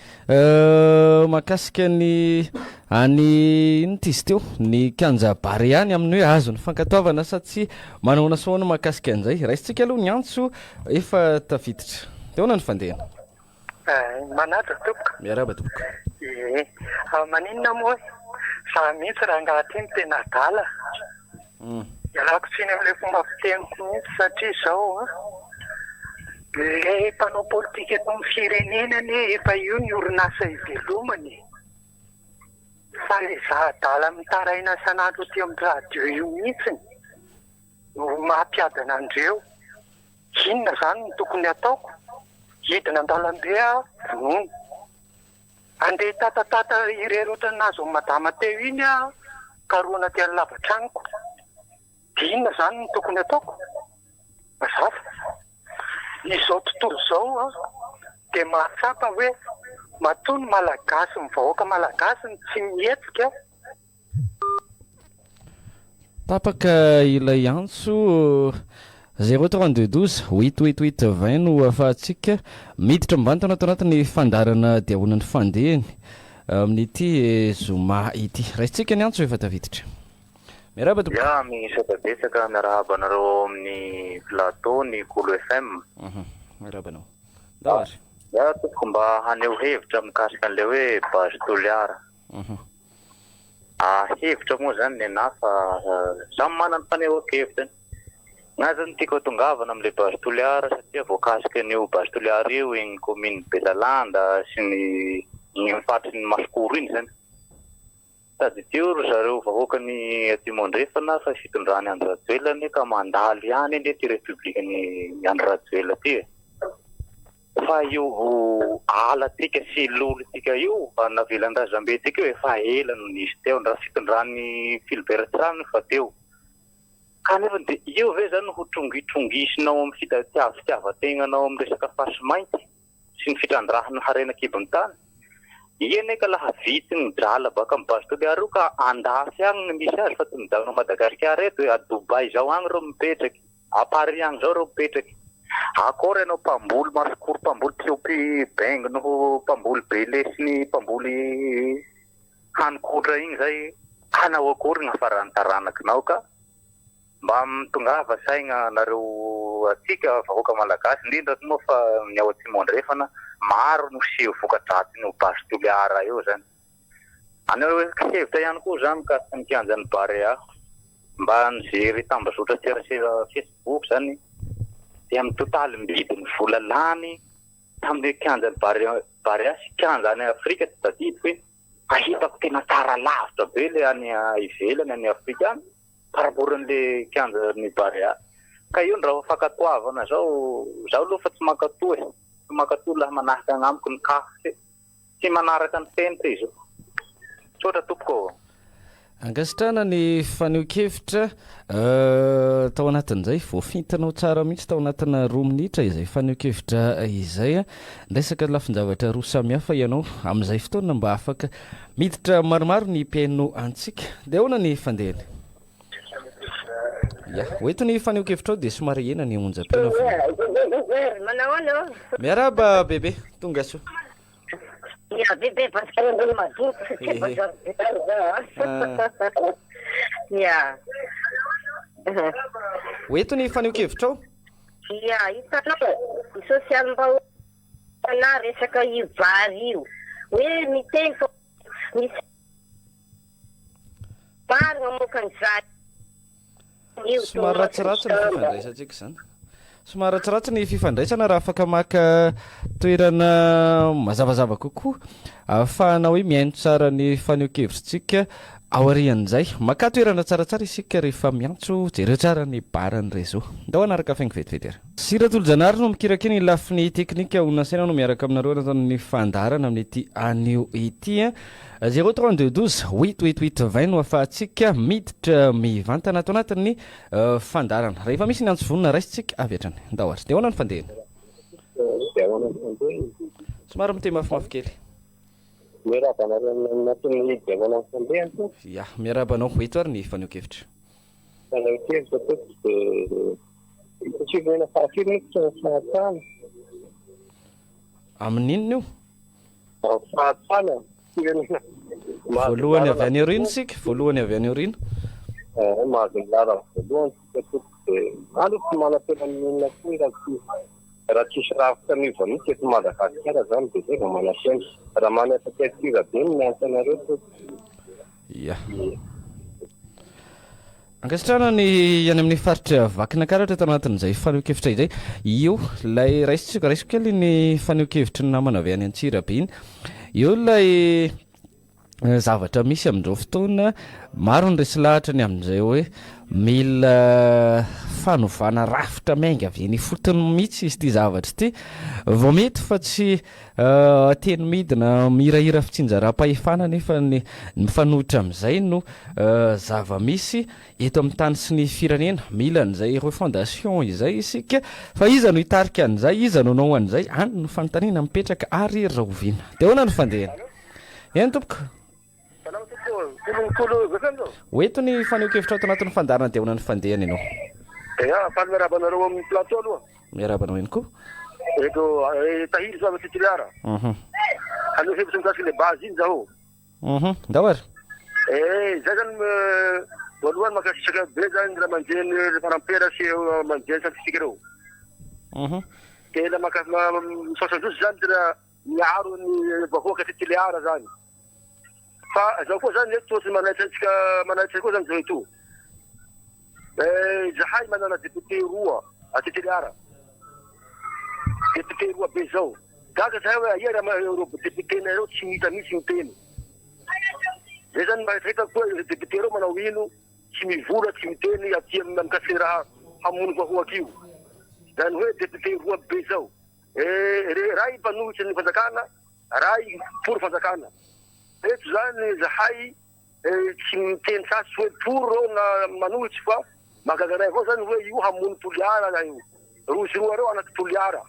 Speaker 1: mahakasika ny any inona ity izy teo ny kianja Barea ny amin'ny hoe azon'ny fankatoavana sa tsy manahoana sy ahoana mahakasika an'izay. Raisintsika aloha ny antso efa tafiditra. Teo ahoana ny fandehany?
Speaker 7: Manaja tompoko.
Speaker 1: Miarahaba tompoko.
Speaker 7: Ie. Maninona moa e? Za mihitsy rangahy ty no tena adala. Ialako tsiny amin'ilay fomba fiteniko mihitsy satria izao an, ilay mpanao politika eto amin'ny firenena anie efa io ny orinasa ivelomany e. Fa le za adala mitaraina isan'andro aty amin'ny radio io mihitsiny no mampiadana andreo. Inona zany no tokony ataoko? Hidina an-dalambe aho, vonoina. Andeha hitatatata irery ohatran'ny nahazo an'i madama teo iny aho, karohina aty amin'ny lava-tranoko. Dia inona izany no tokony ataoko? Mazava. Izao tontolo izao dia mahatsapa hoe matoa ny Malagasy, ny vahoaka Malagasy no tsy mihetsika,
Speaker 1: Tapaka ilay antso. Zéro 32 12 huit huit huit 20 no ahafahantsika miditra mivantana ato anatin'ny fandaharana dia ahoana ny fandehany amin'ity zoma ity. Raisintsika ny antso efa tafiditra. Miarahaba tompoko.
Speaker 8: Ya, misaotra betsaka, miarahaba anareo ao amin'ny plateau ny Kolo FM.
Speaker 1: Miarahaba anao. Ndao ary.
Speaker 8: Ya tompoko mba haneho hevitra mikasika an'ilay hoe Base Toliara. Ah, hevitra moa zany nenah fa samy manana ny fanehoan-kevitrany. Ny ahy zany tiako hatongavana amin'ilay Base Toliara satria voakasika an'io Base Toliara io iny commune Belalanda sy ny iny faritry ny Masikoro iny zany. Tadidio ry zareo vahoakan'i Atsimo Andrefana fa fitondran'i Andry Rajoelina anie ka mandalo ihany anie ity Repoblikan'i Andry Rajoelina ity e! Fa io alantsika sy lolontsika io navelan'ny razambentsika io efa ela no nisy teo, raha fitondran'i Philbert Tsiranana io fa teo. Kanefa dia io ve zany no ho trongitrongisinao amin'ny fitiavan-tegnanao amin'ny resaka fasimainty? sy ny fitrandrahana harena an-kibon'ny tany. Ie anie ka laha vitsy ny drala baka amin'ny base Toliara io ka andafy agny ny misy azy fa tsy mijanona ao Madagasikara eto e, a Dubaï zao agny reo mipetraky, a Paris agny zao reo mipetraky. Akôry ianao mpamboly masikoro, mpamboly mpiompy bengy noho mpamboly bele sy ny mpamboly hanin-kotra igny zay, hanao akôry gny hafaran'ny taranakinao ka? Mba mitongava saigna nareo atsika vahoaka malagasy indrindra moa fa ny ao atsimo andrefana maro no seho voka-dratsin'io base Toliara io zany. Haneho hevitra ihany koa za mikasika ny kianjan'ny Barea. Mba nijery tambazotra serasera facebook zany dia mitotalim-bidy ny vola lany tamin'ny kianjan'ny Barea Barea sy kianja any Afrika tsy tadidiko hoe fa hitako tena tsara lavitra be le any ivelany any Afrika any. Par rapport an'le kianjan'ny Barea. Ka io ny raha fankatoavana zao, zaho aloha fa tsy mankatoa e, tsy mankatoa laha manahaka agnamiko ny caf tsy manaraka ny fenitra izy io. Misaotra tompoko ô.
Speaker 1: Ankasitrahana ny fanehoan-kevitra tao anatin'izay. Voafintinao tsara mihitsy tao anatina roa minitra izay fanehoan-kevitra izay. Niresaka lafin-javatra roa samihafa ianao. Amin'izay fotoana mba afaka Miditra maromaro ny mpihaino antsika. Dia ahoana ny fandehany? Ya, ho eto ny fanehoan-kevitrao dia somary ahena ny onjam-peo na
Speaker 6: Manao ahoana ô?
Speaker 1: Miarahaba bebe, tonga soa.
Speaker 6: Ya, bebe bazary ambony madinika satria bazary be any za.
Speaker 1: Ah.
Speaker 6: Ya.
Speaker 1: Ho eto ny fanehoan-kevitrao.
Speaker 6: Ya, hitanao, ny sosialim-bahoaka na resaka io vary io hoe miteny fa misy maro mamoaka an'izany io
Speaker 1: Somary ratsiratsy ny fifandraisantsika izany. Somary ratsiratsy ny fifandraisana raha afaka maka toerana mazavazava kokoa ahafahana hoe mihaino tsara ny fanehoan-kevitritsika aorian'izay. Maka toerana tsaratsara isika rehefa miantso, jereo tsara ny barre-n'ny réseau. Ndao hanaraka faingo vetivety ary. Sy Ratolojanahary no mikirakira ny lafiny teknika ho nasaina no miaraka aminareo anatin'ny fandaharana amin'ity anio ity. Zéro 32 12 huit huit huit 20 no ahafahantsika miditra mivantana ato anatin'ny fandaharana. Rehefa misy ny antso vonona raisintsika avy hatrany. Ndao ary. Dia ahoana ny fandehany? Somary miteny mafimafy kely.
Speaker 9: Miarahaba anareo anatin'ny dia ahoana ny fandehany tompoko?
Speaker 1: Ya, miarahaba anao. Eto ary ny fanehoan-kevitra.
Speaker 9: Fanehoan-kevitra tompoko dia Firenena fahafiry moa tsy ny fahatsana?
Speaker 1: Amin'ny inona io?
Speaker 9: Fahatsana, firenena
Speaker 1: Voalohany avy any aoriana isika, voalohany avy any aoriana.
Speaker 9: Eh, mahazo ny laharana voalohany isika tompoko dia aloha tsy manantena ny inona koa raha tsy raha tsisy rafitra miova mihitsy eto Madagasikara zany dia zay vao manantena. Raha manana tentative be ny miantso anareo tompoko.
Speaker 1: Ya. Ankasitrahana ny any amin'ny faritra Vakinankaratra tao anatin'izay fanehoan-kevitra izay. Io ilay raisiko raisiko kely ny fanehoan-kevitry ny namana avy any Antsirabe iny. Eo ilay. Zavatra misy amin'izao fotoana, maro ny resy lahatra ny amin'izay hoe mila fanovana rafitra miainga avy eny ifotony mihitsy izy ity zavatra ity vao mety fa tsy teny midina mihirahira fitsinjaram-pahefana nefa ny mifanohitra amin'izay no zava-misy eto amin'ny tany sy ny firenena. Mila an'izay refondation izay isika fa iza no hitarika an'izay, iza no hanao an'izay, any no fanontaniana mipetraka ary rahoviana. Dia ahoana ny fandehany? Eny tompoko.
Speaker 10: Salama tompoko, kolo kolo zafy zao.
Speaker 1: Ho eto ny fanehoan-kevitra ato anatin'ny fandaharana dia ahoana ny fandehany ianao?
Speaker 10: Ya, faly miarahaba anareo amin'ny plateau aloha.
Speaker 1: Miarahaba anao ihany koa.
Speaker 10: Eto eh, tahiry zao avy Toliara.
Speaker 1: Mhm.
Speaker 10: Haneho hevitra mikasika le base iny zaho.
Speaker 1: Mhm. Ndao ary.
Speaker 10: Eh, zay zany eh, voalohany mankasitraka be zany ray aman-dreny fanampera sy aman-dreny scientifique ireo.
Speaker 1: Mhm.
Speaker 10: Tena maka misaotra androzy zany tena miaro ny vahoaka aty Tuléar zany. Fa zao koa zany eto tsy manaitra antsika manaitra koa zany zao eto. Eh, zahay manana député roa aty Tuléar. Député roa be zao. Gaga zahay hoe aia raha ireo député nareo tsy hita mihitsy miteny. Zay zany mba hitako koa ireo député reo manao ino tsy mivola tsy miteny aty amin'ny mikasika raha hamono vahoaka io. Zany hoe député roa be zao. Eh, ray mpanohitry ny fanjakana, ray pour fanjakana. Eto zany zahay tsy miteny sasy hoe pour reo na manohitsy fa mahagaga anay avao zany hoe io hamono Toliara io. Rozy roa reo anaky Toliara.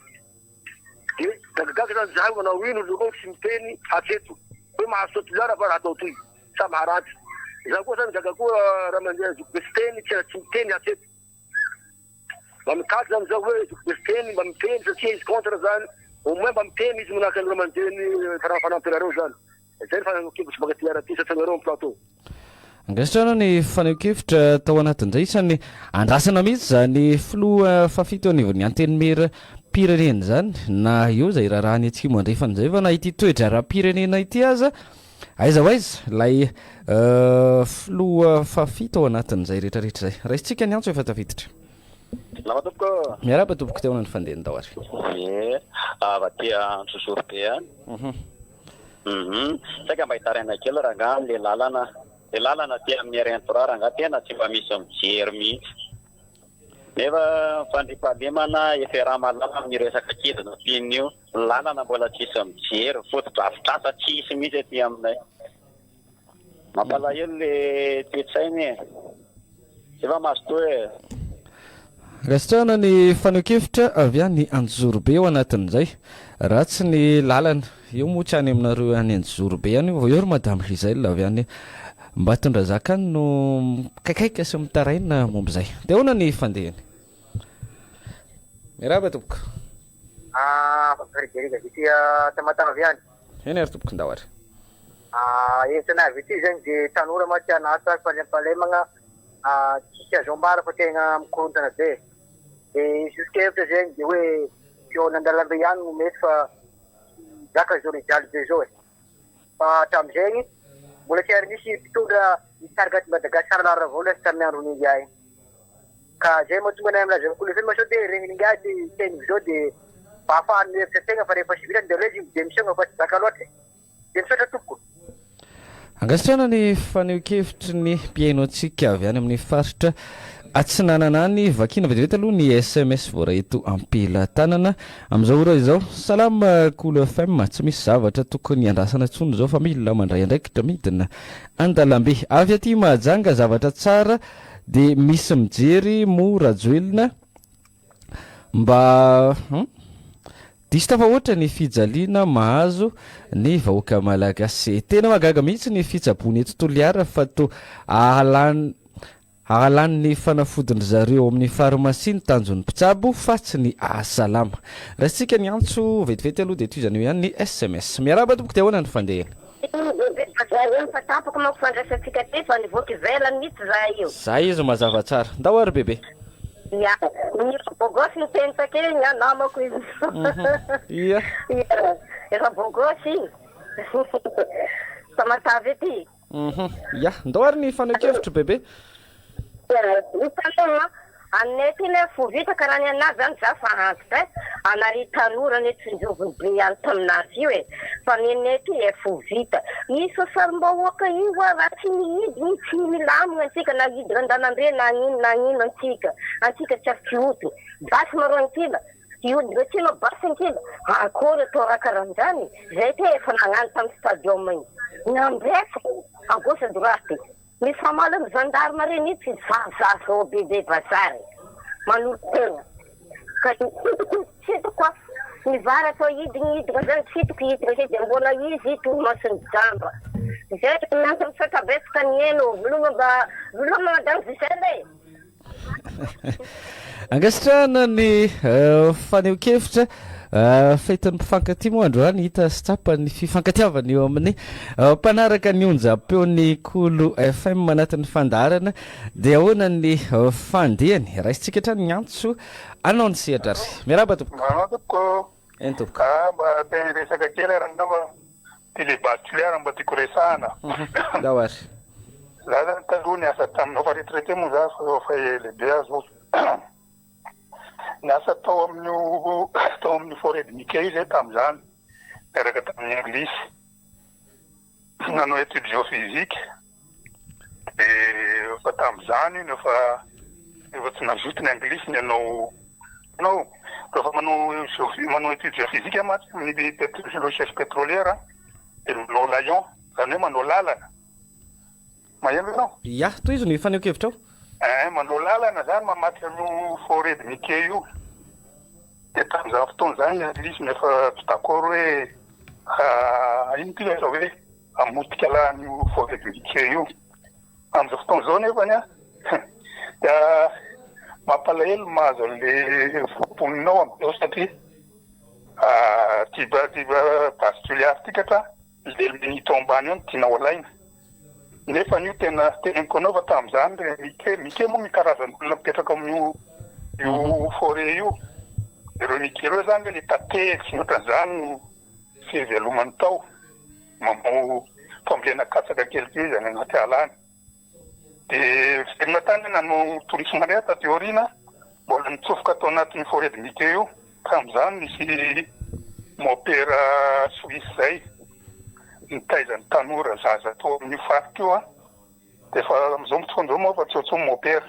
Speaker 10: De gagagaga zany zahay manao ino reo tsy miteny hatreto. Hoe mahasoa Toliara va raha atao toy sa maharatsy. Zaho koa zany gaga koa raha mandeha zokibe Siteny tsy miteny hatreto. Mba mitady zany zao hoe zokibe Siteny mba miteny satria izy contre zany au moins mba miteny izy manahaka an'ireo aman-dreny fanampinareo zany. Zay ny fanehoan-kevitro baka aty RT satria nareo am plateau.
Speaker 1: Ankasitrahana ny fanehoan-kevitra tao anatin'izay. Isan'ny andrasana mihitsy izany filoha fahafito eo anivon'ny Antenimieram-pirenena izany na eo izay raharaha any Atsimo Andrefana izay fa na ity toe-draharaham-pirenena ity aza aiza ho aiza ilay filoha fahafito ao anatin'izay rehetrarehetra izay. Raisintsika ny antso efa tafiditra.
Speaker 8: Salama tompoko.
Speaker 1: Miarahaba tompoko teo ny fandehany tao ary.
Speaker 8: Ie, avy aty Anjozorobe any. Mhm. Saika mba hitaraina kely rangaha le lalana, le lalana aty amin'ny RN 3 rangaha tena tsy mba misy mijery mihitsy. Nefa fandriampahalemana efa iaraha-mahalala amin'ny resaka kidnapping io. Lalana mbola tsisy mijery, fotodrafitrasa tsisy mihitsy aty aminay. Mampalahelo le toe-tsaina e. Efa mazotoa e.
Speaker 1: Ankasitrahana ny fanehoan-kevitra avy any Anjozorobe ao anatin'izay. Ratsy ny lalana. Io moa tsy any aminareo any Anjozorobe any io fa eo ry Madame Gisèle avy any Ambatondrazaka any no mikaikaika sy mitaraina momba izay. Dia ahoana ny fandehany? Miarahaba tompoko.
Speaker 11: Ah, Frédéric avy aty Tamatave any.
Speaker 1: Eny ary tompoko, ndao ary.
Speaker 11: Ah, hevitra anay avy aty zany de tanora ma tsy an'asa, fandriampahalemagna ah, tsisy azo ambara fa tegna mikorontana be. De soso-kevitra zegny de hoe fihaonana an-dalambe ihany no mety fa tsy zaka zao mijaly be zao e. Fa hatramin'izegny mbola tsy ary nisy mpitondra nitarika aty Madagasikara laharam-bola sy tamin'ny andron'i Ingahy. Ka zay mahatonga anay milaza amin'ny Kolo FM sao de regnin'ingahy le teniko zao de mba ahafahany mihevitra tegna fa rehefa tsy vitany de aleo izy mi-démission fa tsy zaka loatra e. De misaotra tompoko.
Speaker 1: Ankasitrahana ny fanehoan-kevitry ny mpihaino antsika avy any amin'ny faritra Atsinanana any. Vakiana vetivety aloha ny sms voaray eto am-pelatanana amin'izao ora izao. Salama Kolo FM, tsy misy zavatra tokony hiandrasana intsony izao fa mila mandray andraikitra midina an-dalambe. Avy aty Mahajanga zavatra tsara dia misy mijery moa Rajoelina mba hum? Diso tafahoatra ny fijaliana mahazo ny vahoaka malagasy. Tena mahagaga mihitsy ny fitsaboana eto Toliara fa toa ahalany ahalany ny fanafodin-dry zareo ao amin'ny farmasia ny tanjon'ny mpitsabo fa tsy ny ahasalama. Raisintsika ny antso vetivety aloha dia tohizana eo ihany ny sms. Miarahaba tompoko dia ahoana ny fandehany?
Speaker 6: Zareo fa tapaka manko fandraisantsika aty fa nivoaka ivelany mihitsy za io.
Speaker 1: Zay izy mazava tsara. Ndao ary bebe.
Speaker 6: Ya, ny bogosy ny teny take iny an, namako izy io.
Speaker 1: Ia.
Speaker 6: Ia, efa bogosy iny. Tamatave ety.
Speaker 1: Ia, ndao ary ny fanehoan-kevitro bebe.
Speaker 6: Ia, hitanao an. Aminay aty ilay fo vita ka raha ny anah zany za fa antitra eh, anare tanora anie tsinjoviny be ihany taminazy io eh, fa ny anay aty eh fo vita. Io sosalim-bahoaka io hoa raha tsy mihidy iny tsy milamina antsika na hidina an-dalambe na hagnino na hagnino antsika, antsika tsy afaka hihodina. Basy marô ankila, hihodina aty anao basy ankila, akory atao raha karan'izany, zay aty efa nagnano tamin'ny stadium iny, nambesako à gauche à droite. Mifamaly amin'ny gendarme mihitsy vazaha zao bebe vazaha re manolo-tena ka tsy hitako tsy hitako a ny vary atao hidina hidina zany tsy hitako hidina zay dia mbola izy torimason'ny jamba zay miantso misaotra betsaka ny heno veloma mba veloma madame Gisèle e.
Speaker 1: Ankasitrahana ny fanehoan-kevitra. Fetin'ny mpifankatia moa androany hita sy tsapa ny fifankatiavana eo amin'ny mpanaraka ny onjam-peon'ny Kolo FM anatin'ny fandaharana. Dia ahoana ny fandehany? Raisintsika hatrany ny antso anao ny sehatra ary. Miarahaba tompoko.
Speaker 7: Miarahaba tompoko.
Speaker 1: Eny tompoko.
Speaker 7: Ah, mba te hiresaka kely ary angamba. Ty le base Tuléar mba tiako resahana.
Speaker 1: Ndao ary.
Speaker 7: Za zany taloha niasa tamin'ny, efa retraité moa za fa efa lehibe aho zao. Niasa tao amin'io tao amin'ny forêt de Mickey io zay tamin'izany, niaraka tamin'ny anglisy. Nanao étude géophysique. Dia efa tamin'izany iny efa efa tsy nazoto ny anglisy ny hanao hanao rehefa manao géo- manao étude géophysique mantsy amin'ny pét- recherche pétrolière dia manao layon, izany hoe manao lalana. Maheno ianao?
Speaker 1: Ya, tohizo ny fanehoan-kevitrao.
Speaker 7: Ein, manao lalana izany mamaky an'io forêt de Mickey io. Dia tamin'izany fotoana izany ny anglisy no efa tsy d'accord hoe ino ity ilay atao hoe hamotika lahy an'io forêt de Mickey io. Amin'izao fotoana izao nefany an, dia mampalahelo ny mahazo an'ilay mponina ao amin'izao satria ity ity base Toliara ity katra ilay minute ao ambany ao no tiana ho alaina. Nefa an'io tena teneniko anao fa tamin'izany ry Mickey, Mickey moa ny karazan'olona mipetraka ao amin'io io forêt io. Ireo Mickey ireo izany ilay tantely sy ny ohatran'izany no fivelomany tao. Manao fambolena katsaka kelikely izy any anaty ala any. Dia velona tany aho nanao tourisme indray aho taty aoriana, mbola nitsofoka tao anatin'io forêt de Mickey io. Tamin'izany nisy mopera suisse izay nitaiza ny tanora zaza tao amin'io faritra io an, dia efa amin'izao fotoana izao moa efa tsy ao intsony mopera.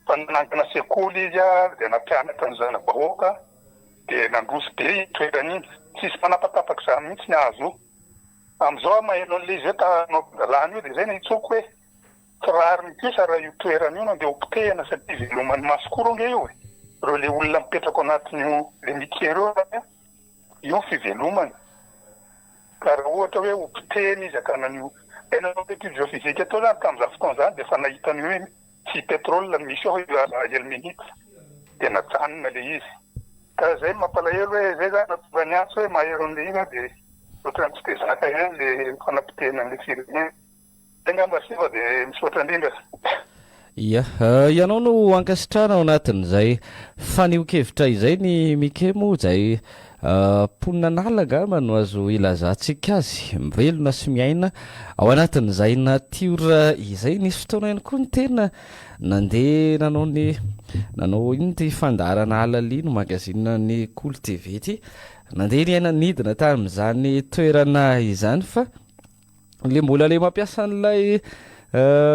Speaker 7: Fa nanangana sekoly izy dia nampianatra ny zana-bahoaka dia nandroso be iny toerana iny. Tsisy manapatapaka izany mihitsy ny hazo io. Amin'izao aho maheno an'ilay izy hoe ta hanao lalàna io dia izay no hitsoko hoe tsy rariny kosa raha io toerana io no andeha hopotehina satria iveloman'ny masikoro ange io e. Ireo ilay olona mipetraka ao anatin'io ilay Mickey ireo izany an, io ny fivelomany. Ka raha ohatra hoe hopotehina izy hakana an'io, ilay nanao étude géophysique teo izany tamin'izany fotoana izany dia efa nahita an'io hoe Tsy pétrole no misy ao fa ilmenite dia najanona le izy. Ka zay no mampalahelo hoe zay zany nahatonga ny antso hoe mahery an'le izy aho dia ohatran'ny tsy dia zaka ihany le fanapotehana an'le firenena. Zay angamba siva dia misaotra indrindra.
Speaker 1: Ia, ianao no ankasitrahana ao anatin'izay fanehoan-kevitra izay ny Mike moa izay Mponina an'ala angamba no azo ilazantsika azy, mivelona sy miaina ao anatin'izay natiora izay. Nisy fotoana ihany koa ny tena nandeha nanao ny nanao inona ity fandaharana Alalino magazine ny Kolo TV ity. Nandeha niaina nidina tamin'izany toerana izany fa Le mbola le mampiasa an'ilay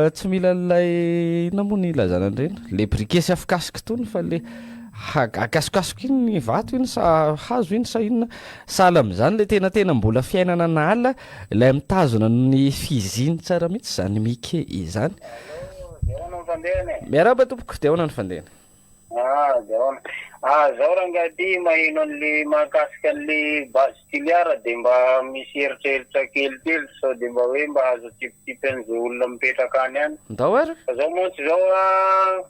Speaker 1: tsy mila an'ilay inona moa ny ilazana an'ireny? Le briquet sy afokasika itony fa le akasokasoka iny ny vato iny sa hazo iny sa inona? Sahala amin'izany le tena tena mbola fiainana an'ala ilay mitazona ny fiziny tsara mihitsy izany Mickey izany.
Speaker 12: Dia ahoana ny fandehany e?
Speaker 1: Miarahaba tompoko, dia ahoana ny fandehany?
Speaker 12: Ah de ahoana? Ah zao rangahy ty maheno an'le mahakasika an'le base Toliara de mba misy eritreritra kelikely sao de mba hoe mba azo atsipitsipy an'izay olona mipetraka any any.
Speaker 1: Ndao ary.
Speaker 12: Fa zao mantsy zao ah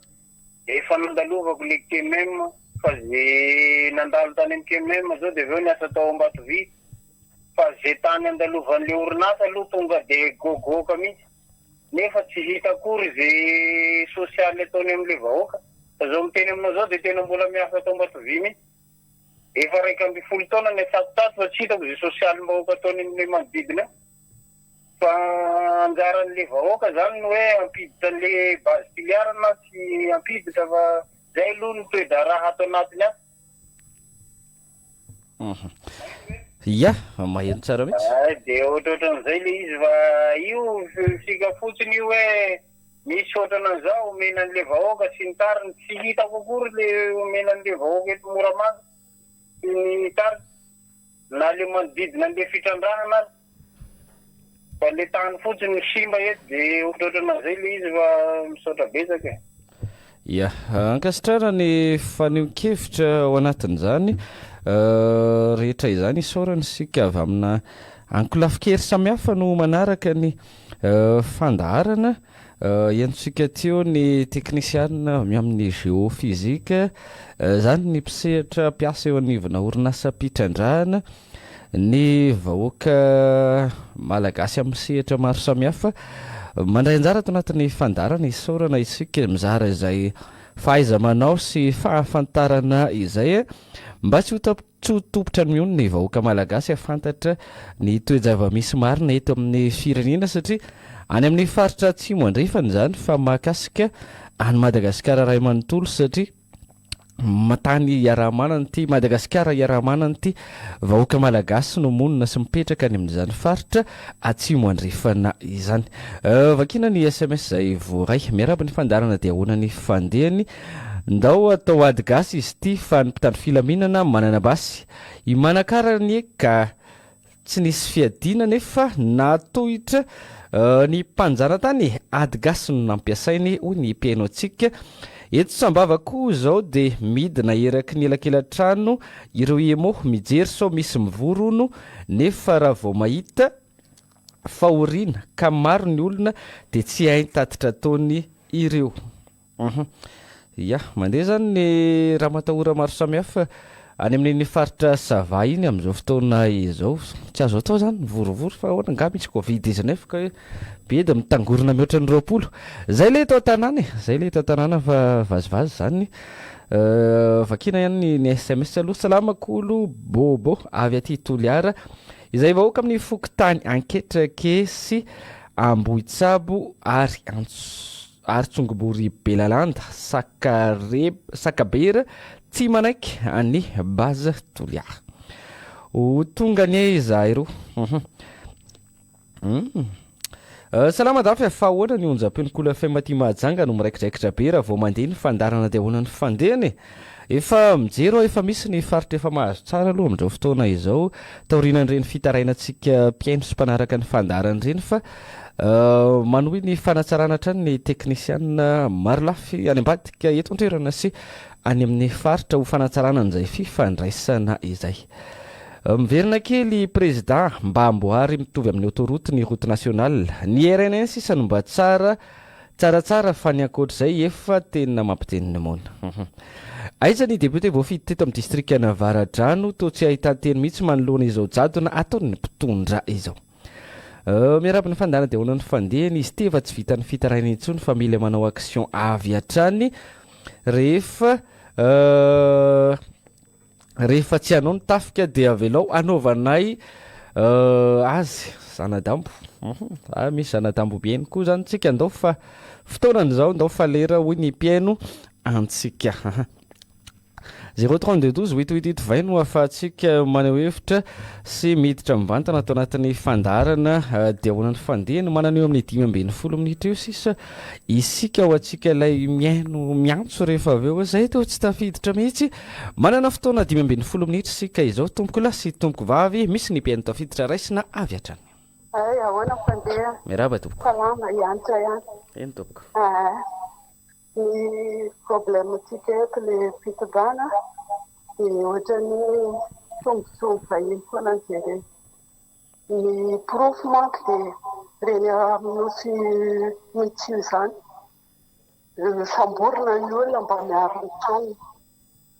Speaker 12: efa nandalovako le Kemem fa ze nandalo tany amin'ny Kemem zao de avy eo niasa tao Ambatovy fa ze tany andalovan'le orinasa aloha tonga de gogoka mihitsy. Nefa tsy hita akory ze sosialy ataony amle vahoaka. Fa zao miteny aminao zao de tena mbola miasa ato Ambatovy mihitsy. Efa 11 taona niasako tato fa tsy hitako ze sosialim-bahoaka ataony amle manodidina eo. Fa. Anjaran'le vahoaka zany ny hoe hampiditra an'le base Toliara na tsy hampiditra fa zay aloha ny toe-draharaha ato anatiny ato.
Speaker 1: Ya, maheno tsara mihitsy.
Speaker 12: Ay, dia ohatrohatran'izay le izy fa io fika fotsiny io hoe misy ohatran'izao omena an'le vahoaka sy ny tariny, tsy hitako akory le omena an'le vahoaka eto Moramanga sy ny tariny na le manodidina an'le fitrandrahana aza. Fa le tany fotsiny no simba eto de ohatrohatran'izay le izy fa misaotra betsaka e.
Speaker 1: Ya, ankasitrahana ny fanehoan-kevitra ao anatin'izany rehetra izany, isaorana isika avy amina ankolafin-kery samihafa no manaraka ny fandaharana. Henontsika teo ny teknisianina avy amin'ny géophysique, izany ny mpisehatra mpiasa eo anivona orinasam-pitrandrahana, ny vahoaka malagasy amin'ny sehatra maro samihafa mandray anjara ato anatin'ny fandaharana. Isaorana isika mizara izay fahaiza-manao sy fahafantarana izay mba tsy ho Tsy ho tompon-trano mihono ny vahoaka malagasy hahafantatra ny toe-java-misy marina eto amin'ny firenena satria any amin'ny faritra atsimo andrefana izany fa mahakasika an'i Madagasikara iray manontolo satria tany iaraha-manana ity, Madagasikara iaraha-manana ity, vahoaka malagasy no monina sy mipetraka any amin'izany faritra atsimo andrefana izany. Vakiana ny sms izay voaray. Miarahaba ny fandaharana dia ahoana ny fandehany? Ndao atao ady gasy izy ity fa ny mpitandro filaminana manana basy. I Manakara anie ka tsy nisy fiadiana nefa nahatohitra ny mpanjanatany e! Ady gasy no nampiasainy hoy ny mpihaino antsika. Eto Sambava koa izao dia midina eraky ny elakela-trano ireo emo mijery sao misy mivory hono nefa raha vao mahita fahoriana ka maro ny olona dia tsy hainy tatitra ataony ireo. Uhum. Ya, mandeha izany ny ramatahora maro samihafa any amin'iny faritra Sava iny amin'izao fotoana izao. Tsy azo atao izany mivorivory fa ahoana angaha misy covid 19 ka hoe be dia mitangorona mihoatra ny 20. Izay ilay eto an-tanàna e, izay ilay eto an-tanàna fa vazivazy izany. Vakiana ihany ny, ny sms aloha. Salama Kolo Bobo avy aty Toliara. Izay vahoaka amin'ny fokontany Anketrake sy Ambohitsabo ary Antso. Ary Tsongobory Belalanda, Sakare, Sakabera, tsy manaiky an'i Base Toliara. Ho tonga anie izahay roa. Hum. Hum. Salama dafy fa ahoana ny onjam-peon'ny Kolo FM aty Mahajanga no miraikidraikitra be raha vao mandeha ny fandaharana dia ahoana ny fandehany e? Efa mijery aho efa misy ny faritra efa mahazo tsara aloha amin'izao fotoana izao taorianan'ireny fitarainantsika mpihaino sy mpanaraka ny fandaharana ireny fa Manohy ny fanatsarana hatrany ny teknisianina marolafy any ambadika eto an-toerana sy any amin'ny faritra ho fanatsarana an'izay fifandraisana izay. Miverina kely Prezida, mba amboary mitovy amin'ny autoroute ny route nationale. Ny RNN sisa no mba tsara tsaratsara fa ny ankoatr'izay efa tena mampiteny ny moana. Aiza ny député voafidy teto amin'ny distrikan'Avaradrano toa tsy ahitan-teny mihitsy manoloana izao jadona ataon'ny mpitondra izao. Miarahaba ny fandana dia ahoana ny fandehany izy ity efa tsy vitan'ny fitaraina intsony fa mila manao action avy hatrany rehefa rehefa tsy hanao ny tafika dia avelao hanaovanay azy zanadambo ah misy zanadambo mihaino koa zany tsika ndao fa fotoanan'izao ndao fa lera hoy ny mpihaino antsika. Zéro 32 12 huit huit huit vingt no ahafahantsika maneho hevitra sy miditra mivantana ato anatin'ny fandaharana dia ahoana ny fandehany. Manana eo amin'ny 15 minitra eo sisa isika ho antsika ilay mihaino miantso rehefa avy eo izay toa tsy tafiditra mihitsy. Manana fotoana 15 minitra isika izao tompokolahy sy tompokovavy, misy ny mpihaino tafiditra raisina avy hatrany.
Speaker 13: Hay, ahoana ny fandehany?
Speaker 1: Miarahaba tompoko.
Speaker 13: Salama, hiantra ihany.
Speaker 1: Eny tompoko.
Speaker 13: Ah. Ny problème tsika eto le fitondrana de ohatran'ny hoe tombotsoa vahiny foana no jerena. Ny porofo manko de reny amin'ny nosy Mitsio izany, samborina ny olona mba miaro ny taniny.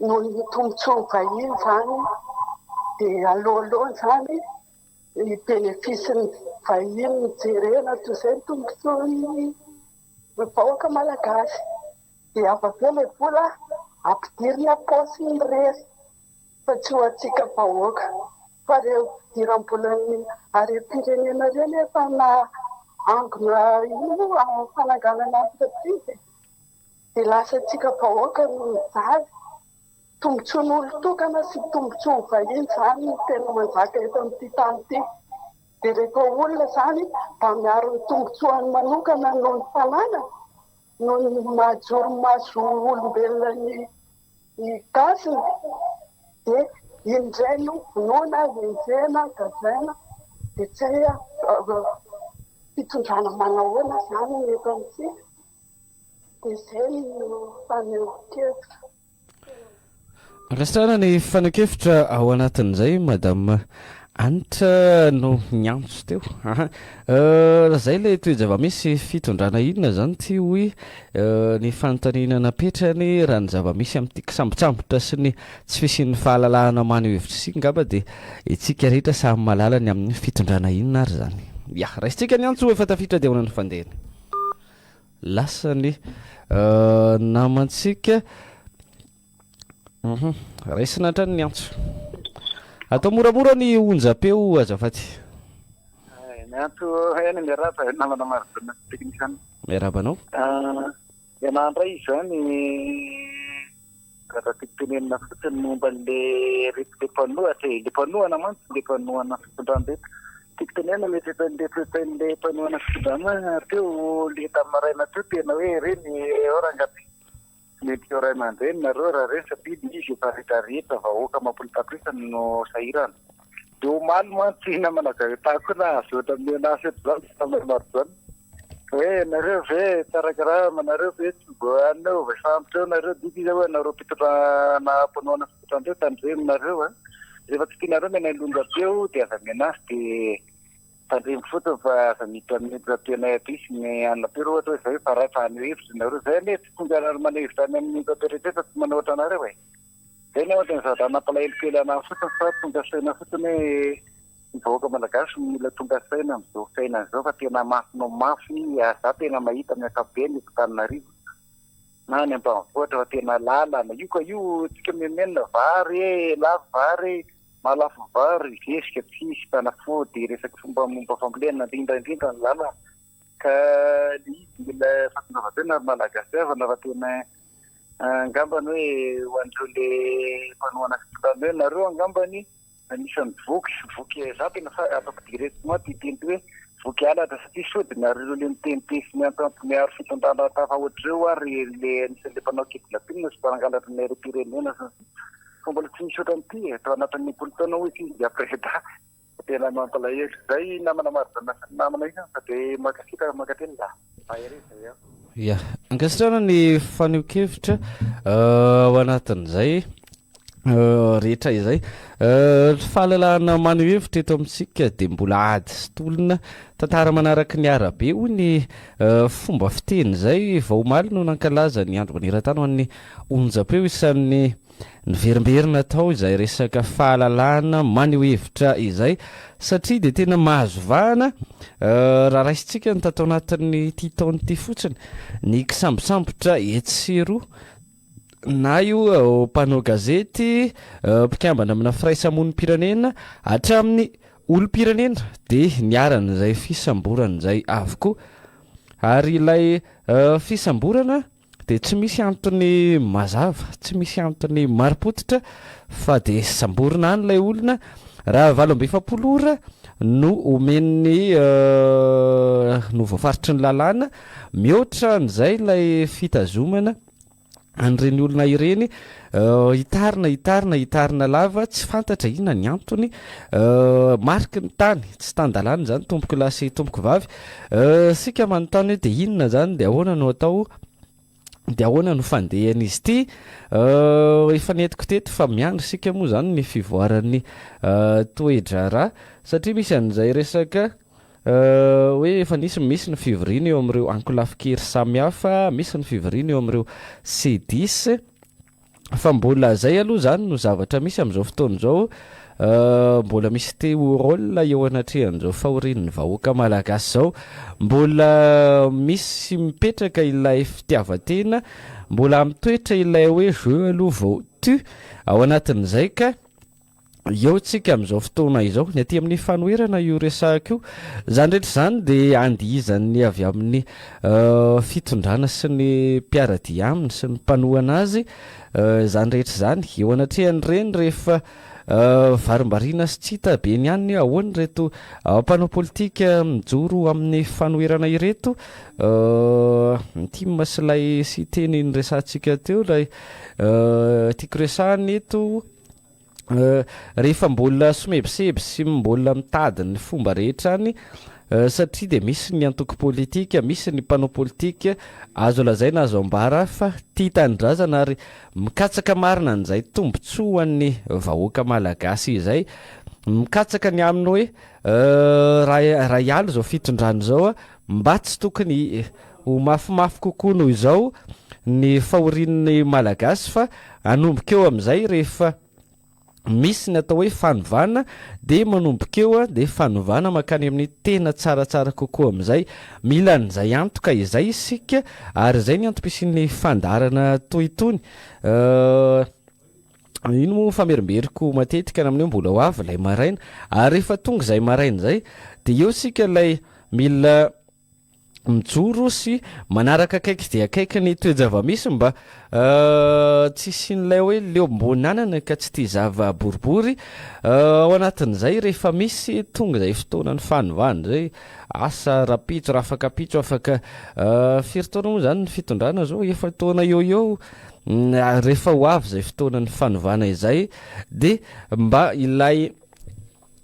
Speaker 13: Noho ny tombotsoa vahiny izany de aleoaleony izany ny bénéfice-n'ny vahiny no jerena toy izay ny tombotsoan'ny Ny vahoaka malagasy dia avy eo ilay vola ampidirina am-paosiny irery fa tsy ho antsika vahoaka. Fa ireo fidiram-bolan'ny harem-pirenena ireny efa na angona inona moa fananganana entreprise e. Dia lasa antsika vahoaka no mijaly. Tombotsoan'olon-tokana sy tombotsoan'ny vahiny izany no tena manjaka eto amin'ity tany ity. Dia rehefa olona izany mba miaro ny tombotsoany manokana noho ny fananany, noho ny mahajoro ny maha zo olombelona ny ny gasiny, dia iny indray no vonoina, enjehina, gadraina, dia tsy hay fitondrana manahoana izany ny eto amintsika. Dia izay no fanehoan-kevitra.
Speaker 1: Ankasitrahana ny fanehoan-kevitra ao anatin'izay Madame Hanitra no niantso teo. Aha. Eh, zay ilay toe-java-misy fitondrana inona zany ity hoy eh, ny fanontaniana napetrany raha ny zava-misy amin'ity kisambotsambotra sy ny tsy fisian'ny fahalalahana maneho hevitra isika angamba dia isika rehetra samy mahalala ny amin'ny fitondrana inona ary zany. Ya, raisintsika ny antso efa tafiditra dia ahoana ny fandehany. Lasa ny namantsika. Raisina hatrany ny antso. Atao moramora ny onjam-peo azafady.
Speaker 14: Miantso ihany miarahaba namana Maridona teknisiana.
Speaker 1: Miarahaba anao.
Speaker 14: Ianah indray izany raha tiako tenenina fotsiny momba an'le reto le mpanohatra e, le mpanohana mantsy le mpanohana fitondrana reto. Tiako tenenina le le toe-tsain'le mpanohana fitondrana teo le tamin'ny maraina teo tena hoe ireny eo rangahy tsy mendrika ho ray aman-dreny nareo raha ireny satria le izy efa retraretra vahoaka amam-polo tapitrisa no sahirana. Dia omaly mantsy namana Gaëtan koa nahazo ohatra amin'ny menace ohatr'izany namana Marojaona. Hoe nareo ve tsara karama, nareo ve tsy mbo anona eo, voasambotra eo nareo, didy izy hoe nareo mpitondra na mpanohana fitondrana reo tandremo nareo a. Rehefa tsy tianareo ny anay lonjam-peo dia aza menace dia tandremo fotsiny fa aza miditra amin'ny onjam-peonay aty sy ny anona peo ohatra hoe zay fa raha fa haneho hevitra nareo zay anie tsy tonga maneho hevitra any amin'ny onjam-peo rehetra fa tsy manao ohatranareo e. Zay ny ohatra ny zavatra nampalahelo kely anah fotsiny fa tonga saina fotsiny hoe ny vahoaka malagasy no mila tonga saina amin'izao fiainana izao fa tena mafy no mafy ary za tena mahita amin'ny ankapobeny eto Antananarivo na any ambanivohitra fa tena lalana io ka io tsika menomenona vary e lafo vary e mahalafo vary zezika tsisy fanafody resaky fomba momba fambolena indrindra indrindra ny lalana ka le izy mila fahatongavan-tsaina ry malagasy havana fa tena Angambany hoe ho an'ireo le mpanohana fitondrana hoe nareo angambany anisan'ny voky, voky za tena fa ataoko directement ty teny ty hoe voky halatra satria sao de nareo le miteniteny sy miantsoantso miaro fitondrana tafahoatra ireo ary le anisan'le mpanao kidnapping sy mpangalatra ny harem-pirenena sy ny sisa fa mbola tsy misy ohatran'ity e, tao anatin'ny enimpolo taona hoy izy après Tena mampalahelo. Zay namana Maridona sy ny namana isany fa de mankasitraka mankatelina. Mahereza zay aho.
Speaker 1: Ya, ankasitrahana ny fanehoan-kevitra ao anatin'izay rehetra izay. Ny fahalalahana maneho hevitra eto amintsika dia mbola ady sy tolona. Tantara manaraka ny arabe hoy ny fomba fiteny izay. Vao omaly no nankalaza ny andro maneran-tany ho an'ny onjam-peo isan'ny Niverimberina tao izay resaka fahalalahana maneho hevitra izay satria dia tena mahazo vahana raha raisintsika ny tato anatin'ity taona ity fotsiny ny kisambosambotra etsy sy eroa na io mpanao gazety, mpikambana amina firaisamonim-pirenena hatramin'ny olom-pirenena dia niharan'izay fisamborana izay avokoa ary ilay fisamborana Dia tsy misy antony mazava, tsy misy antony marim-pototra fa dia samborina any ilay olona raha 48 ora no omen'ny no voafaritry ny lalàna, mihoatra an'izay ilay fitazomana an'ireny olona ireny, hitarina, hitarina, hitarina lava, tsy fantatra inona ny antony, mariky ny tany, tsy tan-dalàna izany tompoko lahy sy tompoko vavy, Isika manontany hoe dia inona izany, dia ahoana no atao, dia ahoana no fandehan'izy ity? Efa nentiko teto fa miandry isika moa izany ny fivoaran'ny toe-draharaha satria misy an'izay resaka hoe efa nisy misy ny fivoriana eo amin'ireo ankolafin-kery samihafa, misy ny fivoriana eo amin'ireo C10. Fa mbola zay aloha zany no zavatra misy amin'izao fotoana izao, mbola misy te ho rôle eo anatrehan'izao fahorian'ny vahoaka malagasy izao, mbola misy mipetraka ilay fitiavan-tena, mbola mitoetra ilay hoe je aloha vao tu, ao anatin'izay ka. Eo tsika amin'izao fotoana izao. Ny aty amin'ny fanoherana io resahako io. Izany rehetra izany dia andihizan'ny avy amin'ny fitondrana sy ny mpiara-dia aminy sy ny mpanohana azy izany rehetra izany. Eo anatrehan'ireny rehefa varimbariana sy tsy hita be ny any hoe ahoana ireto mpanao politika mijoro amin'ny fanoherana ireto. Ny tim sy ilay Siteny niresahantsika teo ilay tiako resahana eto. Rehefa mbola somebiseby sy mbola mitady ny fomba rehetra any satria dia misy ny antoko politika, misy ny mpanao politika azo lazaina azo ambara fa tia tanindrazana ary mikatsaka marina an'izay tombontsoa ho an'ny vahoaka malagasy izay, mikatsaka ny amin'ny hoe raha raha hiala izao fitondrana izao mba tsy tokony ho mafimafy kokoa noho izao ny fahorian'ny Malagasy fa hanomboka eo amin'izay rehefa misy ny atao hoe fanovana dia manomboka eo dia fanovana mankany amin'ny tena tsaratsara kokoa amin'izay. Mila an'izay antoka izay isika ary izay ny antom-pisian'ny fandaharana toy itony. Iny moa famerimberiko matetika ny amin'ny hoe mbola ho avy ilay maraina ary rehefa tonga izay maraina izay dia eo isika ilay mila mijoro sy manaraka akaiky dia akaiky ny toe-java-misy mba tsy hisian'ilay hoe leom-boananana ka tsy tia zava-boribory. Ao anatin'izay rehefa misy tonga izay fotoanan'ny fanovana izay, asa rahampitso, rahafakampitso, afaka firy taona moa izany ny fitondrana izao, efa-taona eo ho eo, rehefa ho avy izay fotoanan'ny fanovana izay dia mba ilay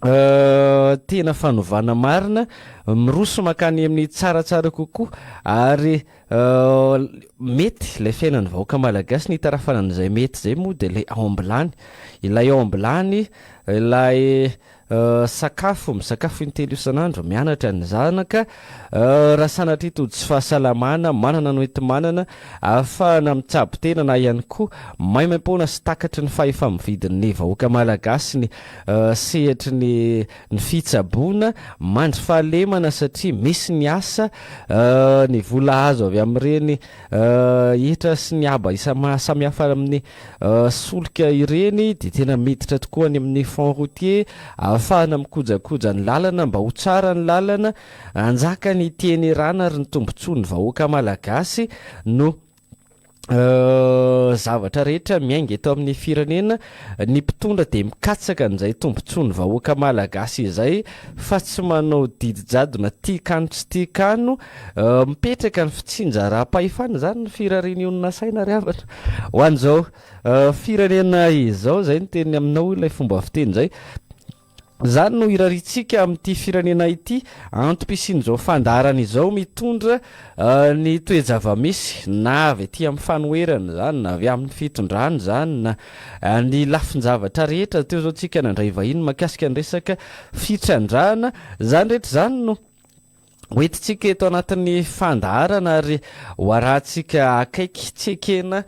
Speaker 1: Tena fanovana marina, miroso mankany amin'ny tsaratsara kokoa ary mety ilay fiainan'ny vahoaka malagasy ny hitarafana an'izay mety izay moa dia ilay ao am-bilany, ilay ao am-bilany, ilay sakafo, misakafo intelo isan'andro, mianatra ny zanaka, raha sanatria tojo tsy fahasalamana, manana ny hoenti-manana, ahafahana mitsabo tena na ihany koa maimaimpoana sy takatry ny fahefa-mividin'ny vahoaka malagasy ny sehatry ny ny fitsaboana, mandry fahalemana satria misy ny asa, ny vola azo avy amin'ireny hetra sy ny haba samihafa amin'ny solika ireny dia tena miditra tokoa any amin'ny fonds routier, ahafahana mikojakoja ny lalana mba ho tsara ny lalana, hanjaka ny itinerana ary ny tombontsoan'ny vahoaka malagasy no zavatra rehetra miainga eto amin'ny firenena, ny mpitondra dia mikatsaka an'izay tombontsoan'ny vahoaka malagasy izay fa tsy manao didy jadona tia kano tsy tia kano, mipetraka ny fitsinjaram-pahefana izany ny firarian'ny olona saina ry havana ho an'izao firenena izao, izay no teny aminao ilay fomba fiteny izay. Izany no irariantsika amin'ity firenena ity, antom-pisian'izao fandaharana izao mitondra ny toe-java-misy na avy aty amin'ny fanoherana izany na avy amin'ny fitondrana izany na ny lafin-javatra rehetra. Teo izao tsika nandray vahiny mahakasika ny resaka fitrandrahana. Izany rehetra izany no Hoentintsika eto anatin'ny fandaharana ary ho arahantsika akaiky tsy ekena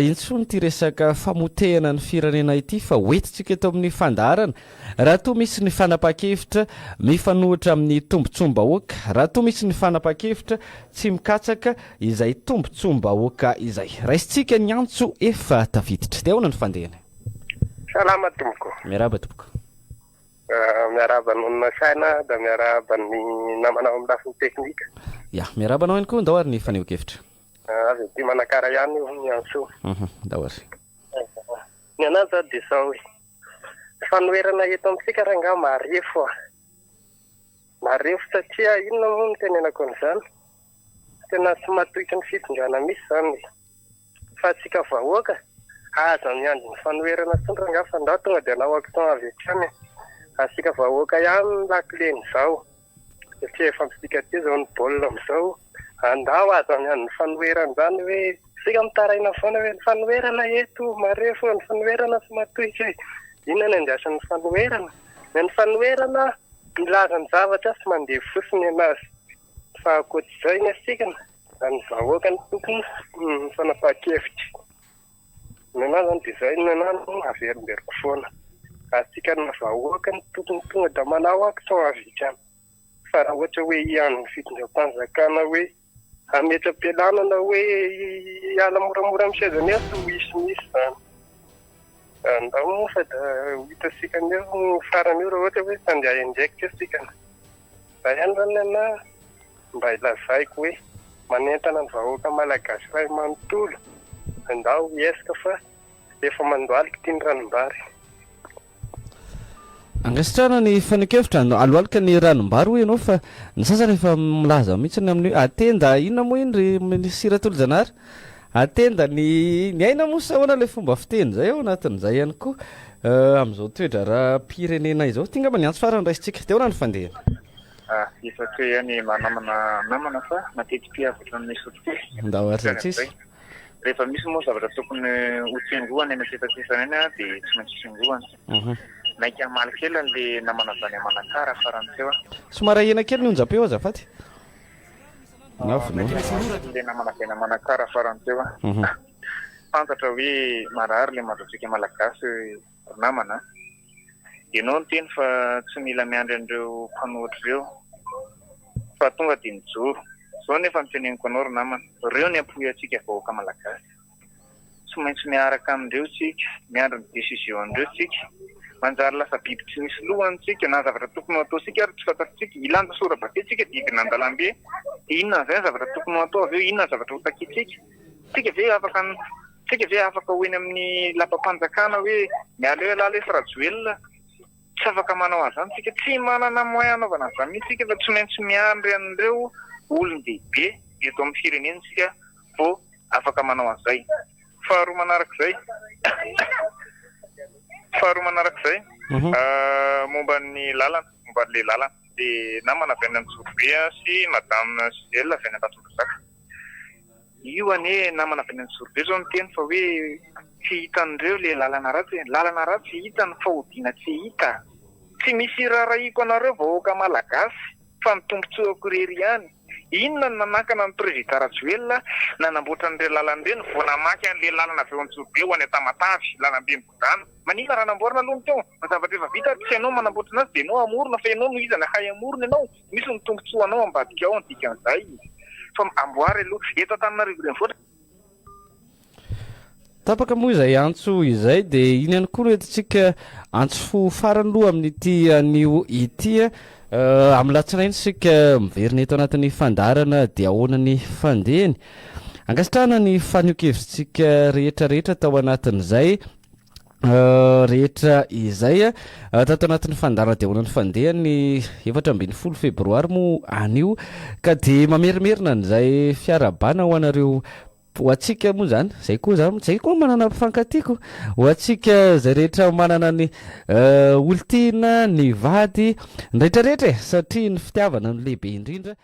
Speaker 1: intsony ity resaka famotehana ny firenena ity fa hoentintsika eto amin'ny fandaharana raha toa misy ny fanapahan-kevitra mifanohitra amin'ny tombontsoam-bahoaka, raha toa misy ny fanapahan-kevitra tsy mikatsaka izay tombontsoam-bahoaka izay. Raisintsika ny antso efa tafiditra. Dia ahoana ny fandehany?
Speaker 9: Salama tompoko.
Speaker 1: Miarahaba tompoko.
Speaker 9: Miarahaba anao Nasaina da miarahaba ny namana ao amin'ny lafiny teknika.
Speaker 1: Ya, miarahaba anao ihany koa, ndao ary ny fanehoan-kevitra.
Speaker 9: Avy aty Manakara ihany io miantso.
Speaker 1: Hum, ndao ary.
Speaker 9: Ny anahy zao dia izao e, fanoherana eto amintsika rangaha marefo a! Marefo satria inona moa no tenenako an'izany? Tena tsy matoky ny fitondrana misy izany e! Fa antsika vahoaka, aza miandry ny fanoherana intsony rangaha fa ndao tonga dia hanao action avy hatrany e! Antsika vahoaka ihany ny lakilen'izao satria efa amintsika aty izao ny baolina amin'izao, andao aza miandry ny fanoherana izany hoe isika mitaraina foana hoe ny fanoherana eto marefo, ny fanoherana tsy matohitra e! Inona no andrasan'ny fanoherana? Ny an'ny fanoherana milaza ny zavatra sy mandeha fotsiny anazy fa ankoatr'izay ny antsika Ny vahoaka no tompony ny fanapahan-kevitra. Ny anah zany dia izay ny anah no averimberiko foana. Antsika ny vahoaka no tokony tonga dia manao action avy hatrany. Fa raha ohatra hoe hiandry ny fitondram-panjakana hoe hametra-pialana na hoe hiala moramora amin'ny sezany eo tsy ho hisy mihitsy izany. Andao moa fa da ho hitantsika eo ny farany io raha ohatra hoe tsy handeha injecte isika. Zay ihany zany ny anah mba lazaiko hoe manentana ny vahoaka malagasy iray manontolo andao hiezaka fa efa mandohalika ity ny ranombary.
Speaker 1: Ankasitrahana ny fanehoan-kevitra. Alohalika ny ranombary hoy ianao fa ny sasany efa milaza mihitsy ny amin'ny hoe atenda inona moa iny ry Minisitry Ratolojanahary? Atenda ny ny aina moa sa ahoana ilay fomba fiteny izay ao anatin'izay ihany koa amin'izao toe-draharaham-pirenena izao. Ity angamba ny antso farany raisintsika. Dia ahoana ny fandehany?
Speaker 8: Ah, efa teo ihany maha namana namana fa mateti-pihavatra amin'ny misotro kely.
Speaker 1: Ndao ary izay tsisy.
Speaker 8: Rehefa misy moa zavatra tokony ho tsingohana eny antsefatsefany eny dia tsy maintsy tsingohana. Naika hamaly kely an'le namana avy any Manakara farany teo aho.
Speaker 1: Somary ahena kely ny onjam-peo azafady. Na vonoina.
Speaker 8: Naika hamaly kely an'le namana avy any Manakara farany teo aho. Fantatra hoe marary le mahazo malagasy ry namana a. Ianao niteny fa tsy mila miandry an'ireo mpanohitra ireo fa tonga dia mijoro. Izao anefa no teneniko anao ry namana, ireo ny ampoiantsika vahoaka malagasy. Tsy maintsy miaraka amin'ireo tsika, miandry ny décision an'ireo tsika. Manjary lasa biby tsy misy lohany tsika, na zavatra tokony ho ataontsika ary tsy fantatsika. Hilanja sora-baventy tsika dia hidina an-dalambe, dia inona amin'izay ny zavatra tokony ho atao avy eo, inona ny zavatra ho takintsika? Tsika ve afaka Tsika ve afaka ho eny amin'ny lapam-panjakana hoe miala eo ialahy lesy Rajoelina? Tsy afaka manao an'izany tsika, tsy manana moyen hanaovana an'izany mihitsy tsika fa tsy maintsy miandry an'ireo olon-dehibe eto amin'ny firenena tsika vao afaka manao an'izay. Faharoa manarak'izay, faharoa manarak'izay, momba ny lalana, momba an'ilay lalana, dia namana avy any Anjozorobe sy madame Gisèle avy any Ambatondrazaka. Io anie namana avy any Anjozorobe zao niteny fa hoe tsy hitan'ireo le lalana ratsy e! Lalana ratsy hita ny fahodiana tsy hita! Tsy misy iraharahiako anareo vahoaka malagasy fa ny tombotsoako irery ihany! Inona no nanakana ny prezida Rajoelina nanamboatra an'ireny lalana ireny vao namaky an'le lalana avy eo Anjozorobe ho any Tamatave, lalambe migodàna? Maninona raha namboarina aloha ny teo? Ny zavatra efa vita ary tsy hainao manamboatra anazy dia ianao hamorona fa ianao no iza na hay hamorona ianao? Misy ny tombotsoanao ambadika ao ny dikan'izay fa amboary aloha eto Antananarivo renivohitra.
Speaker 1: Tapaka moa izay antso izay dia iny ihany koa no entintsika antso farany aloha amin'ity anio ity. Amin'ny latsinainy isika miverina eto anatin'ny fandaharana dia ahoana ny fandehany. Ankasitrahana ny fanehoan-kevitsika rehetra rehetra tao anatin'izay. Rehetra izay tato anatin'ny fandaharana dia ahoana ny fandehany 14 febroary moa anio ka dia mamerimerina an'izay fiarahabana ho anareo ho antsika moa zany zay koa zany zay koa manana mpifankatiako ho antsika zay rehetra manana ny olon-tiana ny vady ny rehetra rehetra e satria ny fitiavana no lehibe indrindra.